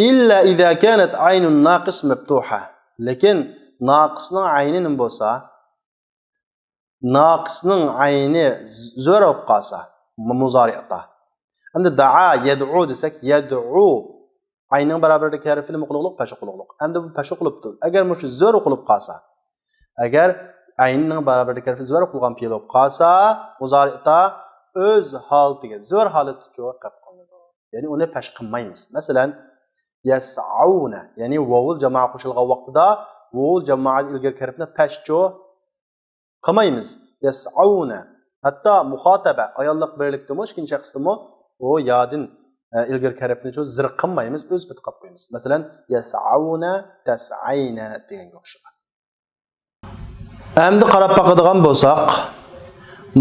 إلا إذا كانت عين الناقص مفتوحة. لېكىن ناقىسنىڭ ئەينى نېمە بولسا، ناقىسنىڭ ئەينى زۆر بولۇپ قالسا، مۇزارىئتا. ئەمدى دەئا، يەدئۇ دېسەك، يەدئۇ. ئەيننىڭ بارابىرىدىكى ھەرپى نېمە قىلغۇلۇق؟ پەش ئوقۇلغۇلۇق. ئەمدى بۇ پەش ئوقۇلۇپتۇ. ئەگەر مۇشۇ زۆر ئوقۇلۇپ قالسا، ئەگەر ئەيننىڭ بارابىرىدىكى ھەرپى زۆر ئوقۇلغان پېئىل بولۇپ قالسا، مۇزارىئتا ئۆز ھالىتىگە، زۆر ھالىتىچۇ قەپ قىلىنىدۇ. يەنى ئۇنى پەش قىلمايمىز. مەسىلەن، يەسئەۋنە، يەنى ۋاۋۇل جامائە قوشۇلغان ۋاقتىدا ۋاۋۇل جامائە ئىلگىرىكى ھەرپنى پەشچۇ قىلمايمىز. يەسئەۋنە. ھەتتا مۇخاتەبە، ئاياللىق بىرلىكتىمۇ، ئىككىنچى شەخستىمۇ ئۇ يادىن، ئە، ئىلگىرىكى ھەرپنىچۇ زىر قىلمايمىز، ئۆز پېتى قىلىپ قويىمىز. مەسىلەن، يەسئەۋنە، تەسئەينە دېگەنگە ئوخشىغان. ئەمدى قاراپ باقىدىغان بولساق،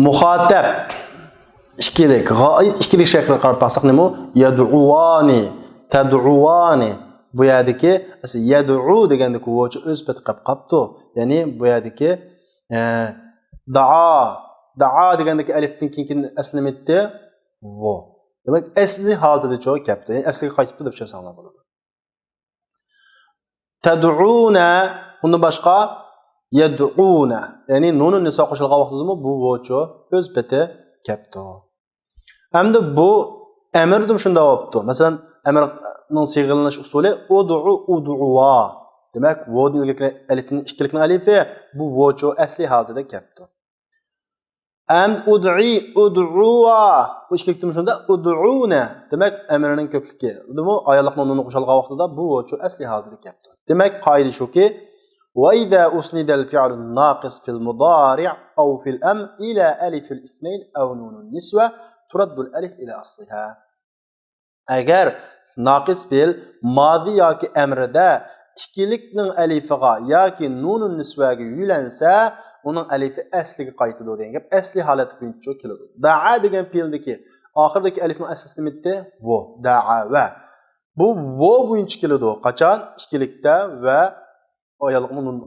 مۇخاتەب ئىككىلىك، غائىب ئىككىلىك شەكلىگە قاراپ باقساق نېمە؟ يەدئۇۋانى، تەدئۇۋانى. بۇ يەردىكى ئەسلى يەدئۇ دېگەندىكى ۋوچۇ ئۆز پېتى قېلىپ قاپتۇ. يەنى بۇ يەردىكى، ئە، دائا، دائا دېگەندىكى ئەلىفتىن كېيىنكى ئەسلى نېمە ئىدى؟ ۋو. دېمەك، ئەسلى ھالىتىدىچۇ كەپتۇ. يەنى ئەسلىگە قايتىپتۇ دەپ چۈشەنسەڭلار بولىدۇ. تەدئۇنە، ئۇندىن باشقا يەدئۇنە. يەنى نۇنۇن نىسۋا قوشۇلغان ۋاقتىدىمۇ بۇ ۋوچۇ ئۆز پېتى كەپتۇ. ئەمدى بۇ ئەمىردىمۇ شۇنداق بوپتۇ. مەسىلەن، ئەمىرنىڭ سىيغىلىنىش ئۇسۇلى ئۇدئۇ، ئۇدئۇۋا. دېمەك، ۋودىن ئىلگىرىكى ئەلىفنىڭ ئىككىلىكنىڭ ئەلىفى بۇ ۋوچۇ ئەسلى ھالىتىدە كەپتۇ. ئەمدى ئۇدئى، ئۇدئۇۋا. بۇ ئىككىلىكتىمۇ شۇنداق، ئۇدئۇنە. دېمەك، ئەمىرنىڭ كۆپلۈكى. بۇ ئاياللىقنىڭ نۇنى قوشۇلغان ۋاقتىدا بۇ ۋوچۇ ئەسلى ھالىتىدە كەپتۇ. دېمەك، قائىدە شۇكى، وإذا أسند الفعل الناقص في المضارع أو في الأمر إلى ألف الاثنين أو نون النسوة ترد الألف إلى أصلها. ئەگەر ناقىس پېئىل مازى ياكى ئەمرىدە ئىككىلىكنىڭ ئەلىفىغا ياكى نۇنۇن نىسۋەگە يۆلەنسە، ئۇنىڭ ئەلىفى ئەسلىگە قايتىدۇ دېگەن گەپ. ئەسلى ھالەت بويىچە كېلىدۇ. دەئا دېگەن پېئىلدىكى ئاخىرىدىكى ئەلىفنىڭ ئەسلىسى نېمە ئىدى؟ ۋو، دەئەۋە. بۇ ۋو بويىچە كېلىدۇ. قاچان؟ ئىككىلىكتە ۋە ئاياللىقنىڭ نۇن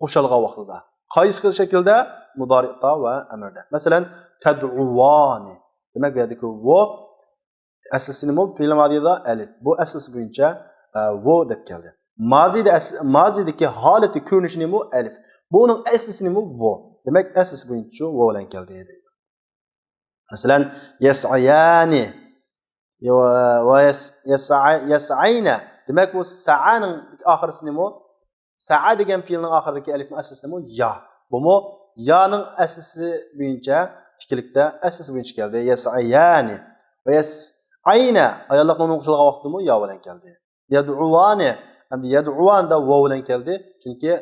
قوشۇلغان ۋاقتىدا. قايسى خىل شەكىلدە؟ مۇدارىئتا ۋە ئەمىردە. مەسىلەن، تەدئۇۋانى. دېمەك، بۇ يەردىكى ۋو ئەسلىسى نېمە؟ پېئىل مازىدا ئەلىف. بۇ ئەسلىسى بويىچە، ئە، ۋو دەپ كەلدى. مازىدا ئەس-، مازىدىكى ھالىتى، كۆرۈنۈشى نېمە؟ ئەلىف. بۇنىڭ ئەسلىسى نېمە؟ ۋو. دېمەك، ئەسلىسى بويىچە ۋو بىلەن كەلدى دەيدۇ. مەسىلەن، يەسئەيانى. ۋە، ۋە يەس-، يەسئە-، يەسئەينە. دېمەك، بۇ سەئەنىڭ ئاخىرىسى نېمە؟ سەئە دېگەن پېئىلنىڭ ئاخىرىدىكى ئەلىفنىڭ ئەسلىسى نېمە؟ يا. بۇمۇ يانىڭ ئەسلىسى بويىچە، ئىككىلىكتە ئەسلىسى بويىچە كەلدى. يەسئەيانى. ۋە يەسئەينە. ئاياللىقنىڭ نۇنغا قوشۇلغان ۋاقتىدىمۇ يا بىلەن كەلدى. يەدئۇۋانى. ئەمدى يەدئۇۋانىدا ۋو بىلەن كەلدى. چۈنكى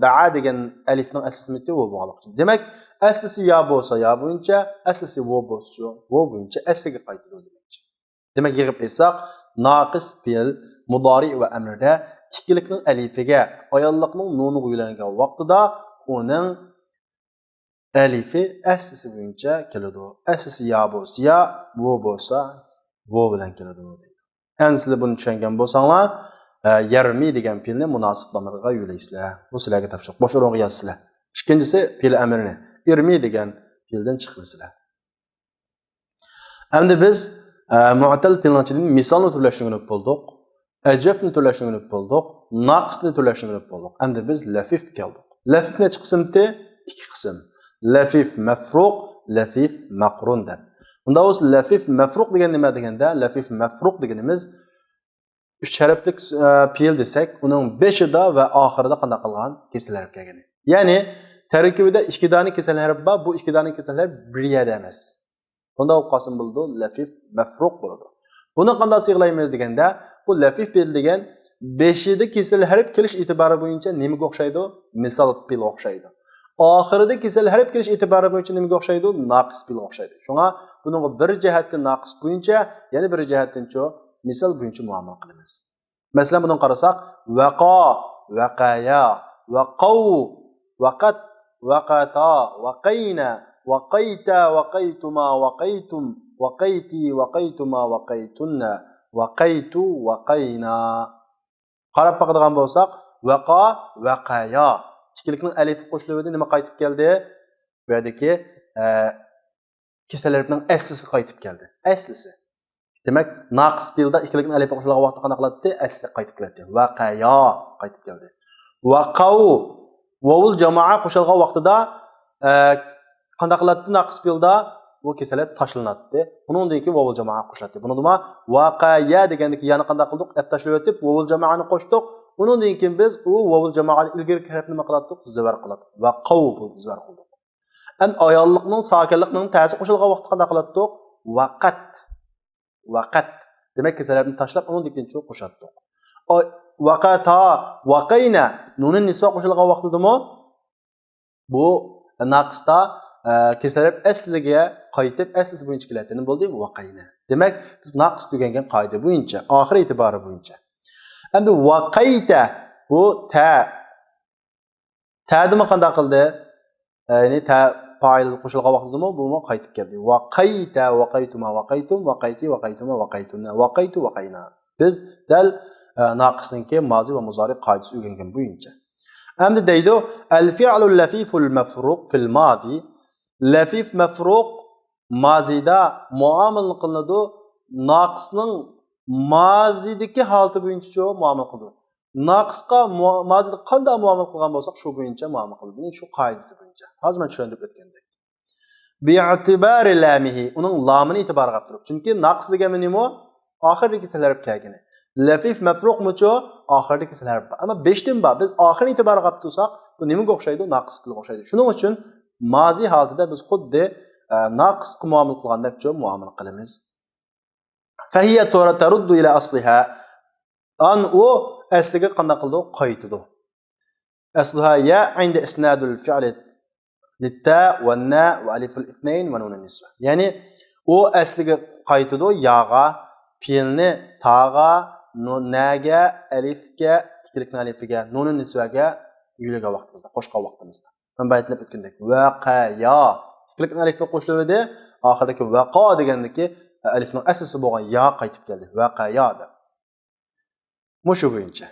دەئا دېگەن ئەلىفنىڭ ئەسلىسى نېمىتى؟ ۋو بولغانلىقى ئۈچۈن. دېمەك، ئەسلىسى يا بولسا يا بويىچە، ئەسلىسى ۋو بولسا ۋو بويىچە ئەسلىگە قايتىدۇ دېمەكچى. دېمەك، يىغىپ ئېيتساق، ناقىس پېئىل مۇدارىئ ۋە ئەمرىدە ئىككىلىكنىڭ ئەلىفىگە، ئاياللىقنىڭ نۇنىغا يۆلەنگەن ۋاقتىدا ئۇنىڭ ئەلىفى ئەسلىسى بويىچە كېلىدۇ. ئەسلىسى يا بولسا يا، ۋو بولسا ۋو بىلەن كېلىدۇ. ئەمدى سىلەر بۇنى چۈشەنگەن بولساڭلار، ئە، يەرمى دېگەن پېئىلنى مۇناسىپ زامىرغا يۆلەيسىلەر. بۇ سىلەرگە تاپشۇرۇق. بوش ئورۇنغا يازىسىلەر. ئىككىنچىسى، پېئىل ئەمرىنى ئىرمى دېگەن پېئىلدىن چىقىرىسىلەر. ئەمدى بىز، ئە، مۇئتەل پېئىلنىڭ ئىچىدىن مىسالنى تۈرلەشنى ئۆگىنىپ بولدۇق. ئەجەفنى تۈرلەشنى ئۆگىنىپ بولدۇق. ناقىسنى تۈرلەشنى ئۆگىنىپ بولدۇق. ئەمدى بىز لەفىف كەلدۇق. لەفىف نەچچە قىسىمتى؟ ئىككى قىسىم. لەفىف مەفرۇق، لەفىف مەقرۇن دەپ. ئۇنداق بولسا لەفىف مەفرۇق دېگەن نېمە دېگەندە، لەفىف مەفرۇق دېگىنىمىز ئۈچ ھەرپلىك، ئە، پېئىل دېسەك، ئۇنىڭ بېشىدا ۋە ئاخىرىدا قانداق قىلغان؟ كېسىل ھەرپ كەلگىنى. يەنى تەركىبىدە ئىككى دانە كېسىل ھەرپ بار، بۇ ئىككى دانە كېسىل ھەرپ بىر يەردە ئەمەس. بۇنداق بولۇپ قالسىمۇ بولىدۇ، لەفىف مەفرۇق بولىدۇ. بۇنى قانداق سىيغىلايمىز دېگەندە، بۇ لەفىف پېئىل دېگەن بېشىدا كېسىل ھەرپ كېلىش ئېتىبارى بويىچە نېمىگە ئوخشايدۇ؟ مىسال پېئىلگە ئوخشايدۇ. ئاخىرىدا كېسىل ھەرپ كېلىش ئېتىبارى بويىچە نېمىگە ئوخشايدۇ؟ ناقىس پېئىلگە ئوخشايدۇ. شۇڭا بۇنىڭغا بىر جەھەتتىن ناقىس بويىچە، يەنە بىر جەھەتتىنچۇ مىسال بويىچە مۇئامىلە قىلىمىز. مەسىلەن، بۇنىڭغا قارىساق، ۋەقا، ۋەقەيا، ۋەقەۋ، ۋەقەت، ۋەقەتا، ۋەقەينە، ۋەقەيتە، ۋەقەيتۇما، ۋەقەيتۇم، ۋەقەيتى، ۋەقەيتۇما، ۋەقەيتۇننە، ۋەقەيتۇ، ۋەقەينا. قاراپ باقىدىغان بولساق، ۋەقا، ۋەقەيا. ئىككىلىكنىڭ ئەلىفى قوشۇلۇۋىدى، نېمە قايتىپ كەلدى؟ بۇ يەردىكى، ئە، كېسىل ھەرپنىڭ ئەسلىسى قايتىپ كەلدى. ئەسلىسى. دېمەك، ناقىس پېئىلدا ئىككىلىكنىڭ ئەلىپى قوشۇلغان ۋاقىتتا قانداق قىلاتتى؟ ئەسلى قايتىپ كېلەتتى. ۋەقەيا قايتىپ كەلدى. ۋەقەۋ، ۋاۋۇل جامائە قوشۇلغان ۋاقتىدا، ئە، قانداق قىلاتتى؟ ناقىس پېئىلدا بۇ كېسىل ھەرپ تاشلىناتتى. ئۇنىڭدىن كېيىن ۋاۋۇل جامائە قوشۇلاتتى. بۇنىڭدىمۇ ۋەقەيە دېگەندىكى يانى قانداق قىلدۇق؟ ئەپ تاشلىۋېتىپ، ۋاۋۇل جامائەنى قوشتۇق. ئۇنىڭدىن كېيىن بىز ئۇ ۋاۋۇل جامائەنى ئىلگىرىكى ھەرپنى نېمە قىلاتتۇق؟ زىبەر قىلاتتۇق. ۋەقەۋ بولدى، زىبەر قىلدۇق. ئەمدى ئاياللىقنىڭ ساكىنلىقنىڭ تەسى قوشۇلغان ۋاقىتتا قانداق قىلاتتۇق؟ ۋەقەت. ۋەقەت. دېمەك، كېسىل ھەرپنى تاشلاپ، ئۇنىڭدىن كېيىن چۇ قوشاتتۇق. ئاي، ۋەقەتا، ۋەقەينە. نۇنى نىسۋا قوشۇلغان ۋاقتىدىمۇ بۇ ناقىستا، ئە، كېسىل ھەرپ ئەسلىگە قايتىپ، ئەسلىسى بويىچە كېلەتتى. نېمە بولدى؟ ۋەقەينە. دېمەك، بىز ناقىس تۈگەنگەن قائىدە بويىچە، ئاخىر ئېتىبارى بويىچە. ئەمدى ۋەقەيتە، بۇ تە. تەدىمۇ قانداق قىلدى؟ ئە، يەنى تە پائىل قوشۇلغان ۋاقتىدىمۇ بۇمۇ قايتىپ كەلدى. ۋەقەيتە، ۋەقەيتۇما، ۋەقەيتۇم، ۋەقەيتى، ۋەقەيتۇما، ۋەقەيتۇنە، ۋەقەيتۇ، ۋەقەينا. بىز دەل، ئە، ناقىسنىڭكى مازى ۋە مۇزارى قائىدىسى ئۆگەنگەن بويىچە. ئەمدى دەيدۇ، ئەل فىئلۇ لەفىفۇل مەفرۇق فىل مازى. لەفىف مەفرۇق مازىدا مۇئامىلە قىلىنىدۇ. ناقىسنىڭ مازىدىكى ھالىتى بويىچە شۇ مۇئامىلە قىلىدۇ. ناقىسقا مۇ-، مازىدا قانداق مۇئامىلە قىلغان بولساق، شۇ بويىچە مۇئامىلە قىلىدۇ. شۇ قائىدىسى بويىچە. ھازىر مەن چۈشەندۈرۈپ ئۆتكەندەك. بىئتىبارى لامىھى، ئۇنىڭ لامىنى ئېتىبارغا ئاپتۇرۇپ. چۈنكى ناقىس دېگەن نېمە؟ ئاخىرىدىكى كېسىل ھەرپ كەلگىنى. لەفىف مەفرۇقمۇچۇ؟ ئاخىرىدىكى كېسىل ھەرپ بار. ئەمما بېشتىن بار. بىز ئاخىرىنى ئېتىبارغا ئاپتۇرساق، بۇ نېمىگە ئوخشايدۇ؟ ناقىس پېئىلگە ئوخشايدۇ. شۇنىڭ ئۈچۈن مازى ھالىتىدە بىز خۇددى، ئە، ناقىسقا مۇئامىلە قىلغاندەكچۇ مۇئامىلە قىلىمىز. فهي تر-، ترد إلى أصلها. ئان ئۇ ئەسلىگە قانداق قىلىدۇ؟ قايتىدۇ. أصلها يا عند إسناد الفعل للتاء والناء وألف الاثنين ونون النسوة. يەنى ئۇ ئەسلىگە قايتىدۇ، ياغا، پېئىلنى تاغا، نۇ-، نەگە، ئەلىفكە، ئىككىلىكنىڭ ئەلىفىگە، نۇنۇ نىسۋەگە يۆلىگەن ۋاقتىمىزدا، قوشقان ۋاقتىمىزدا. مەن بايا ئېيتىپ ئۆتكەندەك، ۋەقەيا. ئىككىلىكنىڭ ئەلىفى قوشۇلۇۋىدى. ئاخىرىدىكى ۋەقا دېگەندىكى ئەلىفنىڭ ئەسلىسى بولغان يا قايتىپ كەلدى. ۋەقەيا دەپ. مۇشۇ بويىچە.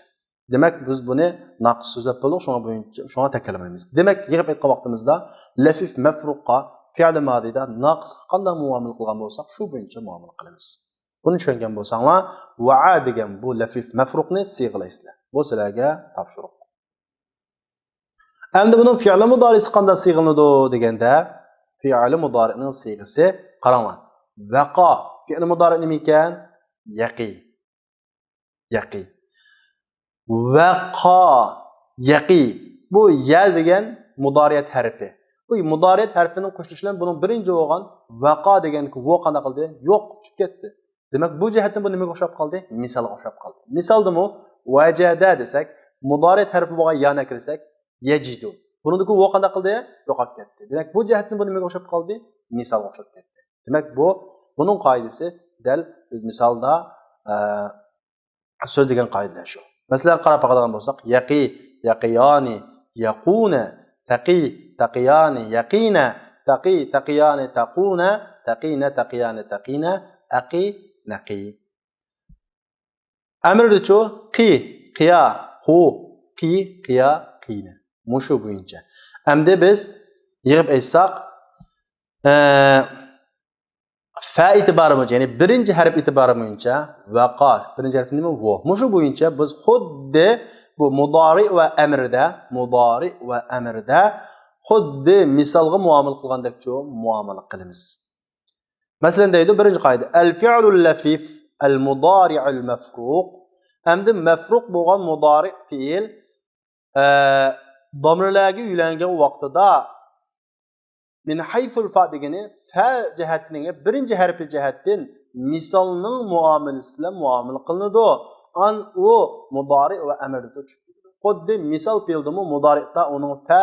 دېمەك، بىز بۇنى ناقىس سۆزلەپ بولدۇق، شۇڭا بويىچە، شۇڭا تەكرارلىمايمىز. دېمەك، يىغىپ ئېيتقان ۋاقتىمىزدا، لەفىف مەفرۇققا، فېئىل مازىدا ناقىسقا قانداق مۇئامىلە قىلغان بولساق، شۇ بويىچە مۇئامىلە قىلىمىز. بۇنى چۈشەنگەن بولساڭلار، ۋەئا دېگەن بۇ لەفىف مەفرۇقنى سىيغىلايسىلەر. بۇ سىلەرگە تاپشۇرۇق. ئەمدى بۇنىڭ فېئىل مۇدارىسى قانداق سىيغىلىنىدۇ دېگەندە، فېئىل مۇدارىنىڭ سىيغىسى، قاراڭلار. ۋەقا. فېئىل مۇدارى نېمە ئىكەن؟ يەقى. يەقى. ۋەقا. يەقى. بۇ يە دېگەن مۇدارىئەت ھەرپى. بۇ مۇدارىئەت ھەرپىنىڭ قوشۇلۇشى بىلەن بۇنىڭ بىرىنچى بولغان ۋەقا دېگەندىكى ۋو قانداق قىلدى؟ يوق، چۈشۈپ كەتتى. دېمەك، بۇ جەھەتتىن بۇ نېمىگە ئوخشاپ قالدى؟ مىسالغا ئوخشاپ قالدى. مىسالدىمۇ ۋەجەدە دېسەك، مۇدارىئەت ھەرپى بولغان يانى ئەكىرسەك، يەجىدۇ. بۇنىڭدىكى ۋو قانداق قىلدى؟ يوقاپ كەتتى. دېمەك، بۇ جەھەتتىن بۇ نېمىگە ئوخشاپ قالدى؟ مىسالغا ئوخشاپ كەتتى. دېمەك، بۇ، بۇنىڭ قائىدىسى دەل بىز مىسالدا، ئە، سۆزلىگەن قائىدىلەر شۇ. مەسىلەن، قاراپ باقىدىغان بولساق، يەقى، يەقىيانى، يەقۇنە، تەقى، تەقىيانى، يەقىنە، تەقى، تەقىيانى، تەقۇنە، تەقىنە، تەقىيانى، تەقىنە، ئەقى، نەقى. ئەمىردىچۇ؟ قى، قىيا، قۇ، قى، قىيا، قىينە. مۇشۇ بويىچە. ئەمدى بىز يىغىپ ئېيتساق، ئە، فە ئېتىبارى بويىچە، يەنى بىرىنچى ھەرپ ئېتىبارى بويىچە، ۋەقا، بىرىنچى ھەرپى نېمە؟ ۋو. مۇشۇ بويىچە بىز خۇددى بۇ مۇدارى ۋە ئەمىردە، مۇدارى ۋە ئەمىردە خۇددى مىسالغا مۇئامىلە قىلغاندەكچۇ مۇئامىلە قىلىمىز. مەسىلەن، دەيدۇ، بىرىنچى قائىدە، ئەل فىئلۇل لەفىف، ئەل مۇدارىئۇل مەفرۇق. ئەمدى مەفرۇق بولغان مۇدارى فېئىل، ئە، دامىرلارغا يۆلەنگەن ۋاقتىدا، مىن ھەيسۇل فا دېگىنى فە جەھەتتىن، بىرىنچى ھەرپى جەھەتتىن مىسالنىڭ مۇئامىلىسى بىلەن مۇئامىلە قىلىنىدۇ. ئان ئۇ مۇدارى ۋە ئەمىردە چۈشۈپ كېتىدۇ. خۇددى مىسال پېئىلدىمۇ مۇدارىدا ئۇنىڭ فە،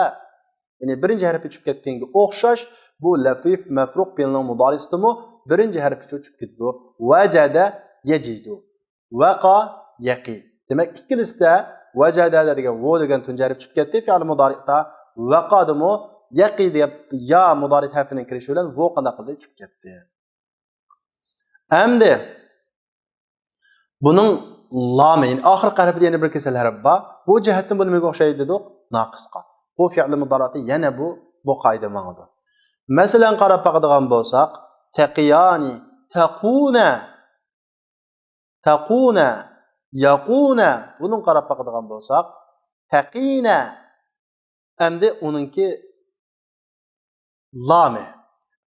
يەنى بىرىنچى ھەرپى چۈشۈپ كەتكەنگە ئوخشاش، بۇ لەفىف مەفرۇق پېئىلنىڭ مۇدارىسىدىمۇ بىرىنچى ھەرپى چۈشۈپ كېتىدۇ. ۋەجەدە، يەجىدۇ. ۋەقا، يەقى. دېمەك، ئىككىلىسىدە ۋەجەدە دېگەن ۋو دېگەن تۇنجى ھەرپ چۈشۈپ كەتتى، فېئىل مۇدارىدا. ۋەقادىمۇ يەقى دېگەن يا مۇدارى ھەرپىنىڭ كىرىشى بىلەن ۋو قانداق قىلدى؟ چۈشۈپ كەتتى. ئەمدى بۇنىڭ لامى، يەنى ئاخىرقى ھەرپىدە يەنە بىر كېسەل ھەرپ بار. بۇ جەھەتتىن بۇ نېمىگە ئوخشايدۇ دېدۇق؟ ناقىسقا. بۇ فېئىل مۇدارىدا يەنە بۇ، بۇ قائىدە ماڭىدۇ. مەسىلەن، قاراپ باقىدىغان بولساق، تەقىيانى، تەقۇنە، تەقۇنە، يەقۇنە. بۇنىڭغا قاراپ باقىدىغان بولساق، تەقىنە. ئەمدى ئۇنىڭكى لامى.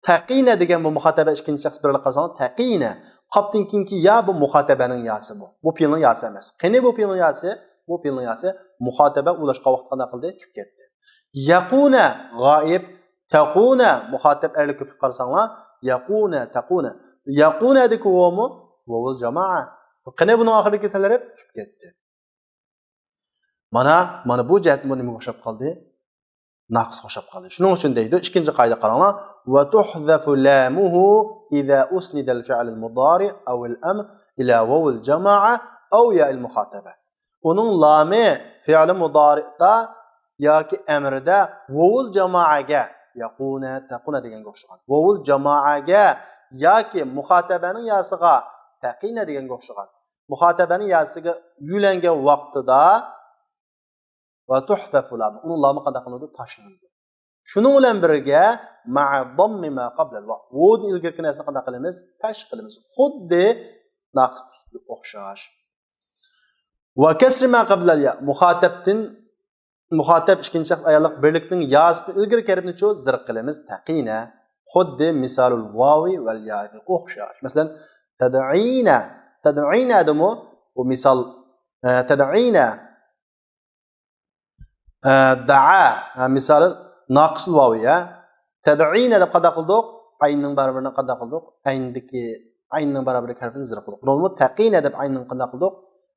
تەقىنە دېگەن بۇ مۇخاتەبە ئىككىنچى شەخس بىرلىك قارىساڭلار، تەقىنە. قاپتىن كېيىنكى يا بۇ مۇخاتەبەنىڭ ياسى بۇ. بۇ پېئىلنىڭ ياسى ئەمەس. قېنى بۇ پېئىلنىڭ ياسى؟ بۇ پېئىلنىڭ ياسى مۇخاتەبە ئۇلاشقان ۋاقىتتا قانداق قىلدى؟ چۈشۈپ كەتتى. يەقۇنە، غائىب. تەقۇنە، مۇخاتەب ئەرلىك كۆپلۈك قارىساڭلار، يەقۇنە، تەقۇنە. يەقۇنەدىكى ۋومۇ ۋوۋۇل جامائە. قېنى بۇنىڭ ئاخىرىدىكى كېسەل ھەرپ؟ چۈشۈپ كەتتى. مانا، مانا بۇ جەھەتتىن بۇ نېمىگە ئوخشاپ قالدى؟ ناقىسقا ئوخشاپ قالدى. شۇنىڭ ئۈچۈن دەيدۇ، ئىككىنچى قائىدە قاراڭلار. وتحذف لامه إذا أسند الفعل المضارع أو الأمر إلى واو الجماعة أو ياء المخاطبة. ئۇنىڭ لامى فېئىل مۇدارىئدا ياكى ئەمرىدە ۋوۋۇل جامائەگە، يەقۇنە، تەقۇنە دېگەنگە ئوخشىغان. ۋوۋۇل جامائەگە ياكى مۇخاتەبەنىڭ ياسىغا، تەقىنە دېگەنگە ئوخشىغان. مۇخاتەبەنىڭ ياسىغا يۆلەنگەن ۋاقتىدا، ۋە تۇھذەفۇ لامۇ. ئۇنىڭ لامى قانداق قىلىنىدۇ؟ تاشلىنىدۇ. شۇنىڭ بىلەن بىرگە، مەئە ضەممى ما قەبلەل ۋاۋ. ۋوۋدىن ئىلگىرىكى نەرسىنى قانداق قىلىمىز؟ پەش قىلىمىز. خۇددى ناقىستىكىگە ئوخشاش. ۋە كەسرى ما قەبلەل يا. مۇخاتەبتىن، مۇخاتەب ئىككىنچى شەخس ئاياللىق بىرلىكنىڭ ياسىدىن ئىلگىرىكى ھەرپنىچۇ زىرق قىلىمىز؟ تەقىنە. خۇددى مىسالۇل ۋاۋى ۋەل يائىغا ئوخشاش. مەسىلەن، تەدئىنە. تەدئىنەدىمۇ بۇ مىسال، ئە، تەدئىنە. ئە، دەئا، ھە، مىسالى ناقىسۇل ۋاۋى، ھە. تەدئىنە دەپ قانداق قىلدۇق؟ ئەيننىڭ بارابىرىنى قانداق قىلدۇق؟ ئەيندىكى، ئەيننىڭ بارابىرىدىكى ھەرپنى زىرق قىلدۇق. بۇنىمۇ تەقىنە دەپ ئەيننىڭ قانداق قىلدۇق؟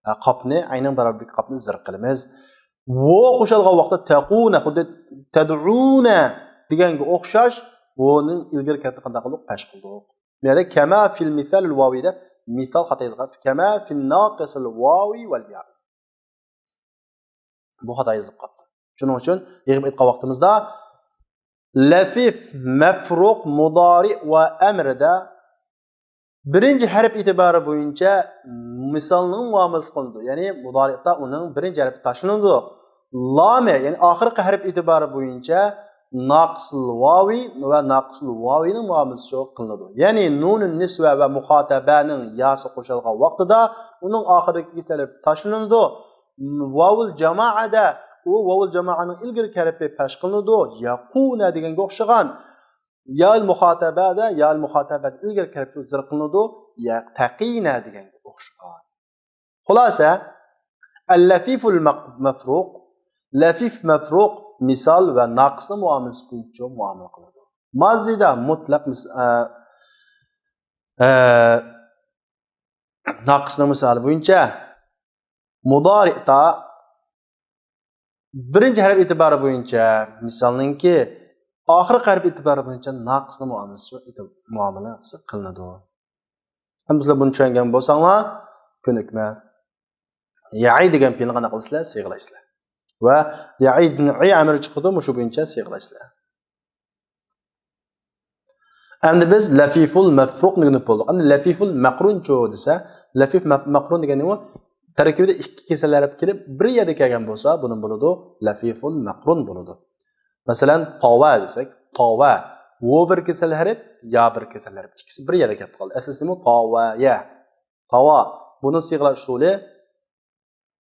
ھە، قاپنى، ئەيننىڭ بارابىرىدىكى قاپنى زىرق قىلىمىز. ۋو قوشۇلغان ۋاقىتتا تەقۇنە، خۇددى تەدئۇنە دېگەنگە ئوخشاش، ۋونىڭ ئىلگىرىكى ھەرپنى قانداق قىلدۇق؟ پەش قىلدۇق. بۇ يەردە كەما فىل مىسالىل ۋاۋى دەپ مىسال خاتا يېزىلغان. كەما فىل ناقىسىل ۋاۋى ۋەل يا. بۇ خاتا يېزىلىپ قاپتۇ. شۇنىڭ ئۈچۈن يىغىپ ئېيتقان ۋاقتىمىزدا لەفىف، مەفرۇق، مۇدارى ۋە ئەمرىدە بىرىنچى ھەرپ ئېتىبارى بويىچە مىسالنىڭ مۇئامىلىسى قىلىنىدۇ. يەنى مۇدارىدا ئۇنىڭ بىرىنچى ھەرپى تاشلىنىدۇ. لامى، يەنى ئاخىرقى ھەرپ ئېتىبارى بويىچە ناقىسۇل ۋاۋى ۋە ناقىسۇل ۋاۋىنىڭ مۇئامىلىسى قىلىنىدۇ. يەنى نۇنۇن نىسۋە ۋە مۇخاتەبەنىڭ ياسى قوشۇلغان ۋاقتىدا ئۇنىڭ ئاخىرىدىكى ھەرپ تاشلىنىدۇ. ۋاۋۇل جامائەدە، ئۇ ۋاۋۇل جامائەنىڭ ئىلگىرى كەرپى پەش قىلىنىدۇ. يەقۇنە دېگەنگە ئوخشىغان. يائىل مۇخاتەبەدە، يائىل مۇخاتەبەدە ئىلگىرى كەرپى زىر قىلىنىدۇ. يەتەقىنە دېگەنگە ئوخشىغان. خۇلاسە، ئەللەفىفۇل مەق-، مەفرۇق، لەفىف مەفرۇق مىسال ۋە ناقىسنىڭ مۇئامىلىسى بويىچە مۇئامىلە قىلىدۇ. مازىدا مۇتلەق مىس-، ئە، ئە، ناقىسنىڭ مىسالى بويىچە، مۇدارىئتا بىرىنچى ھەرپ ئېتىبارى بويىچە مىسالنىڭكى ئاخىرقى ھەرپ ئېتىبارى بويىچە ناقىسنىڭ مۇئامىلىسى ئېتىب-، مۇئامىلىسى قىلىنىدۇ. ھەممىسىلەر بۇنى چۈشەنگەن بولساڭلار، كۆنۈكمە. يەئى دېگەن پېئىلنى قانداق قىلىسىلەر؟ سىيغىلايسىلەر. ۋە يەئىدىن ئى ئەمرى چىقىدۇ، مۇشۇ بويىچە سىيغىلايسىلەر. ئەمدى بىز لەفىفۇل مەفرۇقنى ئۆگىنىپ بولدۇق. ئەمدى لەفىفۇل مەقرۇنچۇ دېسە، لەفىف مەف-، مەقرۇن دېگەن نېمە؟ تەركىبىدە ئىككى كېسەل ھەرپ كېلىپ، بىر يەردە كەلگەن بولسا، بۇنىڭ بولىدۇ، لەفىفۇل مەقرۇن بولىدۇ. مەسىلەن، تاۋا دېسەك، تاۋا. ۋو بىر كېسەل ھەرپ، يا بىر كېسەل ھەرپ. ئىككىسى بىر يەردە كەپ قالدى. ئەسلىسى نېمە؟ تاۋايە. تاۋا. بۇنى سىيغىلاش ئۇسۇلى،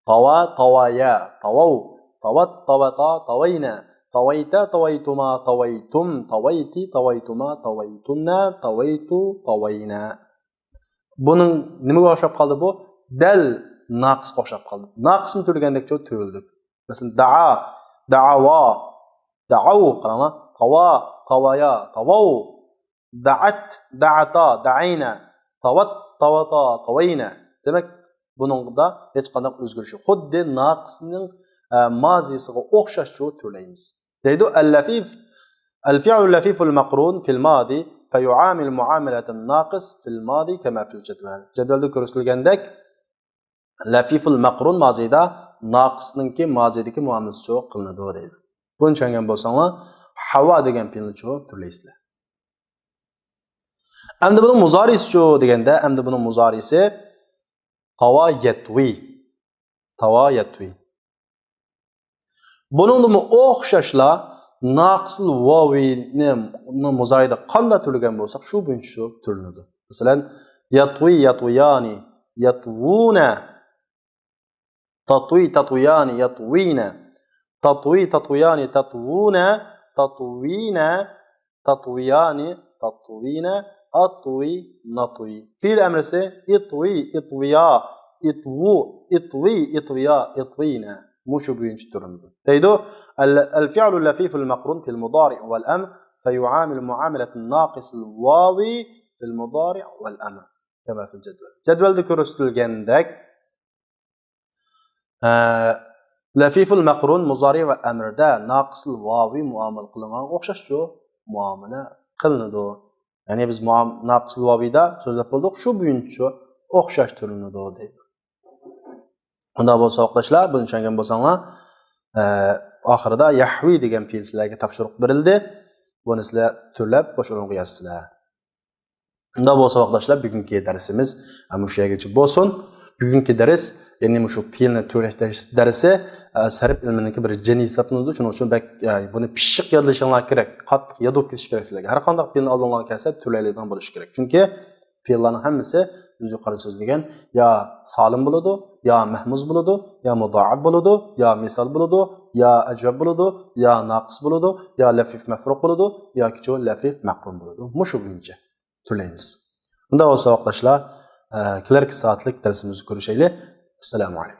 تاۋا، تاۋايا، تاۋاۋ، تاۋات، تاۋاتا، تاۋاينا، تاۋايتا، تاۋايتۇما، تاۋايتۇم، تاۋايتى، تاۋايتۇما، تاۋايتۇننا، تاۋايتۇ، تاۋاينا. بۇنىڭ نېمىگە ئوخشاپ قالدى بۇ؟ دەل ناقىسقا ئوخشاپ قالدى. ناقىسنى تۈرلىگەندەكچۇ تۈرلىدۇق. مەسىلەن، دەئا، دەئاۋا، دەئاۋ، قاراڭلار. تاۋا، تاۋايا، تاۋاۋ. دەئەت، دەئەتا، دەئەينا. تاۋات، تاۋاتا، تاۋاينا. دېمەك، بۇنىڭدا ھېچقانداق ئۆزگىرىش يوق. خۇددى ناقىسنىڭ، ئە، مازىسىغا ئوخشاشچۇ تۈرلەيمىز. دەيدۇ، ئەللەفىف، ئەلفىئلۇ لەفىفۇل مەقرۇن فىل مادى فەيۇئامىل مۇئامىلەتەن ناقىس فىل مادى كەما فىل جەدۋەل. جەدۋەلدە كۆرسىتىلگەندەك، لەفىفۇل مەقرۇن مازىدا ناقىسنىڭكى مازىدىكى مۇئامىلىسىچۇ قىلىنىدۇ دەيدۇ. بۇنى چۈشەنگەن بولساڭلار، ھاۋا دېگەن پېئىلنىچۇ تۈرلەيسىلەر. ئەمدى بۇنىڭ مۇزارىسىچۇ دېگەندە، ئەمدى بۇنىڭ مۇزارىسى تاۋا يەتۋى. تاۋا يەتۋى. بۇنىڭدىمۇ ئوخشاشلا ناقىسىل ۋاۋىنى مۇزارىدا قانداق تۈرلىگەن بولساق، شۇ بويىچە شۇ تۈرلىنىدۇ. مەسىلەن، ياتۋى، ياتۋىيانى، ياتۋۇنە. تاتۋى، تاتۋىيانى، ياتۋىنە. تاتۋى، تاتۋىيانى، تاتۋۇنە. تاتۋىنە. تاتۋىيانى، تاتۋىنە، ئاتۋى، ناتۋى. پېئىل ئەمرىسى ئىتۋى، ئىتۋىيا، ئىتۋۇ، ئىتۋى، ئىتۋىيا، ئىتۋىنە. مۇشۇ بويىچە تۈرلىنىدۇ. دەيدۇ، ال-، الفعل اللفيف المقرون في المضارع والأمر فيعامل معاملة الناقص الواوي في المضارع والأمر كما في الجدول. جەدۋەلدە كۆرسىتىلگەندەك، ئە، لەفىفۇل مەقرۇن مۇزارى ۋە ئەمىردە ناقىسىل ۋاۋى مۇئامىلە قىلىنغانغا ئوخشاشچۇ مۇئامىلە قىلىنىدۇ. يەنى بىز مۇئام-، ناقىسىل ۋاۋىدا سۆزلەپ بولدۇق، شۇ بويىچە ئوخشاش تۈرلىنىدۇ دەيدۇ. ئۇنداق بولسا، ساۋاقداشلار، بۇنى چۈشەنگەن بولساڭلار، ئە، ئاخىرىدا يەھۋى دېگەن پېئىل سىلەرگە تاپشۇرۇق بېرىلدى. بۇنى سىلەر تۈرلەپ بوش ئورۇنغا يازىسىلەر. ئۇنداق بولسا، ساۋاقداشلار، بۈگۈنكى دەرسىمىز، ئە، مۇشۇ يەرگىچە بولسۇن. بۈگۈنكى دەرس، يەنى مۇشۇ پېئىلنى تۈرلەش دەرس-، دەرسى، ئە، سەرپ ئىلمىنىڭكى بىر جېنى ھېسابلىنىدۇ. شۇنىڭ ئۈچۈن بەك، ئە، بۇنى پىششىق يادلىشىڭلار كېرەك، قاتتىق ياد بولۇپ كېتىشى كېرەك سىلەرگە. ھەر قانداق پېئىلنى ئالدىڭلارغا كەلسە، تۈرلەيدىغان بولۇشى كېرەك. چۈنكى پېئىللارنىڭ ھەممىسى ئۆزى يۇقىرىدا سۆزلىگەن يا سالىم بولىدۇ، يا مەھمۇز بولىدۇ، يا مۇدائىپ بولىدۇ، يا مىسال بولىدۇ، يا ئەجۋەب بولىدۇ، يا ناقىس بولىدۇ، يا لەفىف مەفرۇق بولىدۇ، ياكى چۇ لەفىف مەقرۇن بولىدۇ. مۇشۇ بويىچە تۈرلەيمىز. ئۇنداق بولسا، ساۋاقداشلار، ئە، كېلەركى سائەتلىك دەرسىمىزدە كۆرۈشەيلى. ئەسسالامۇ ئەلەيكۇم.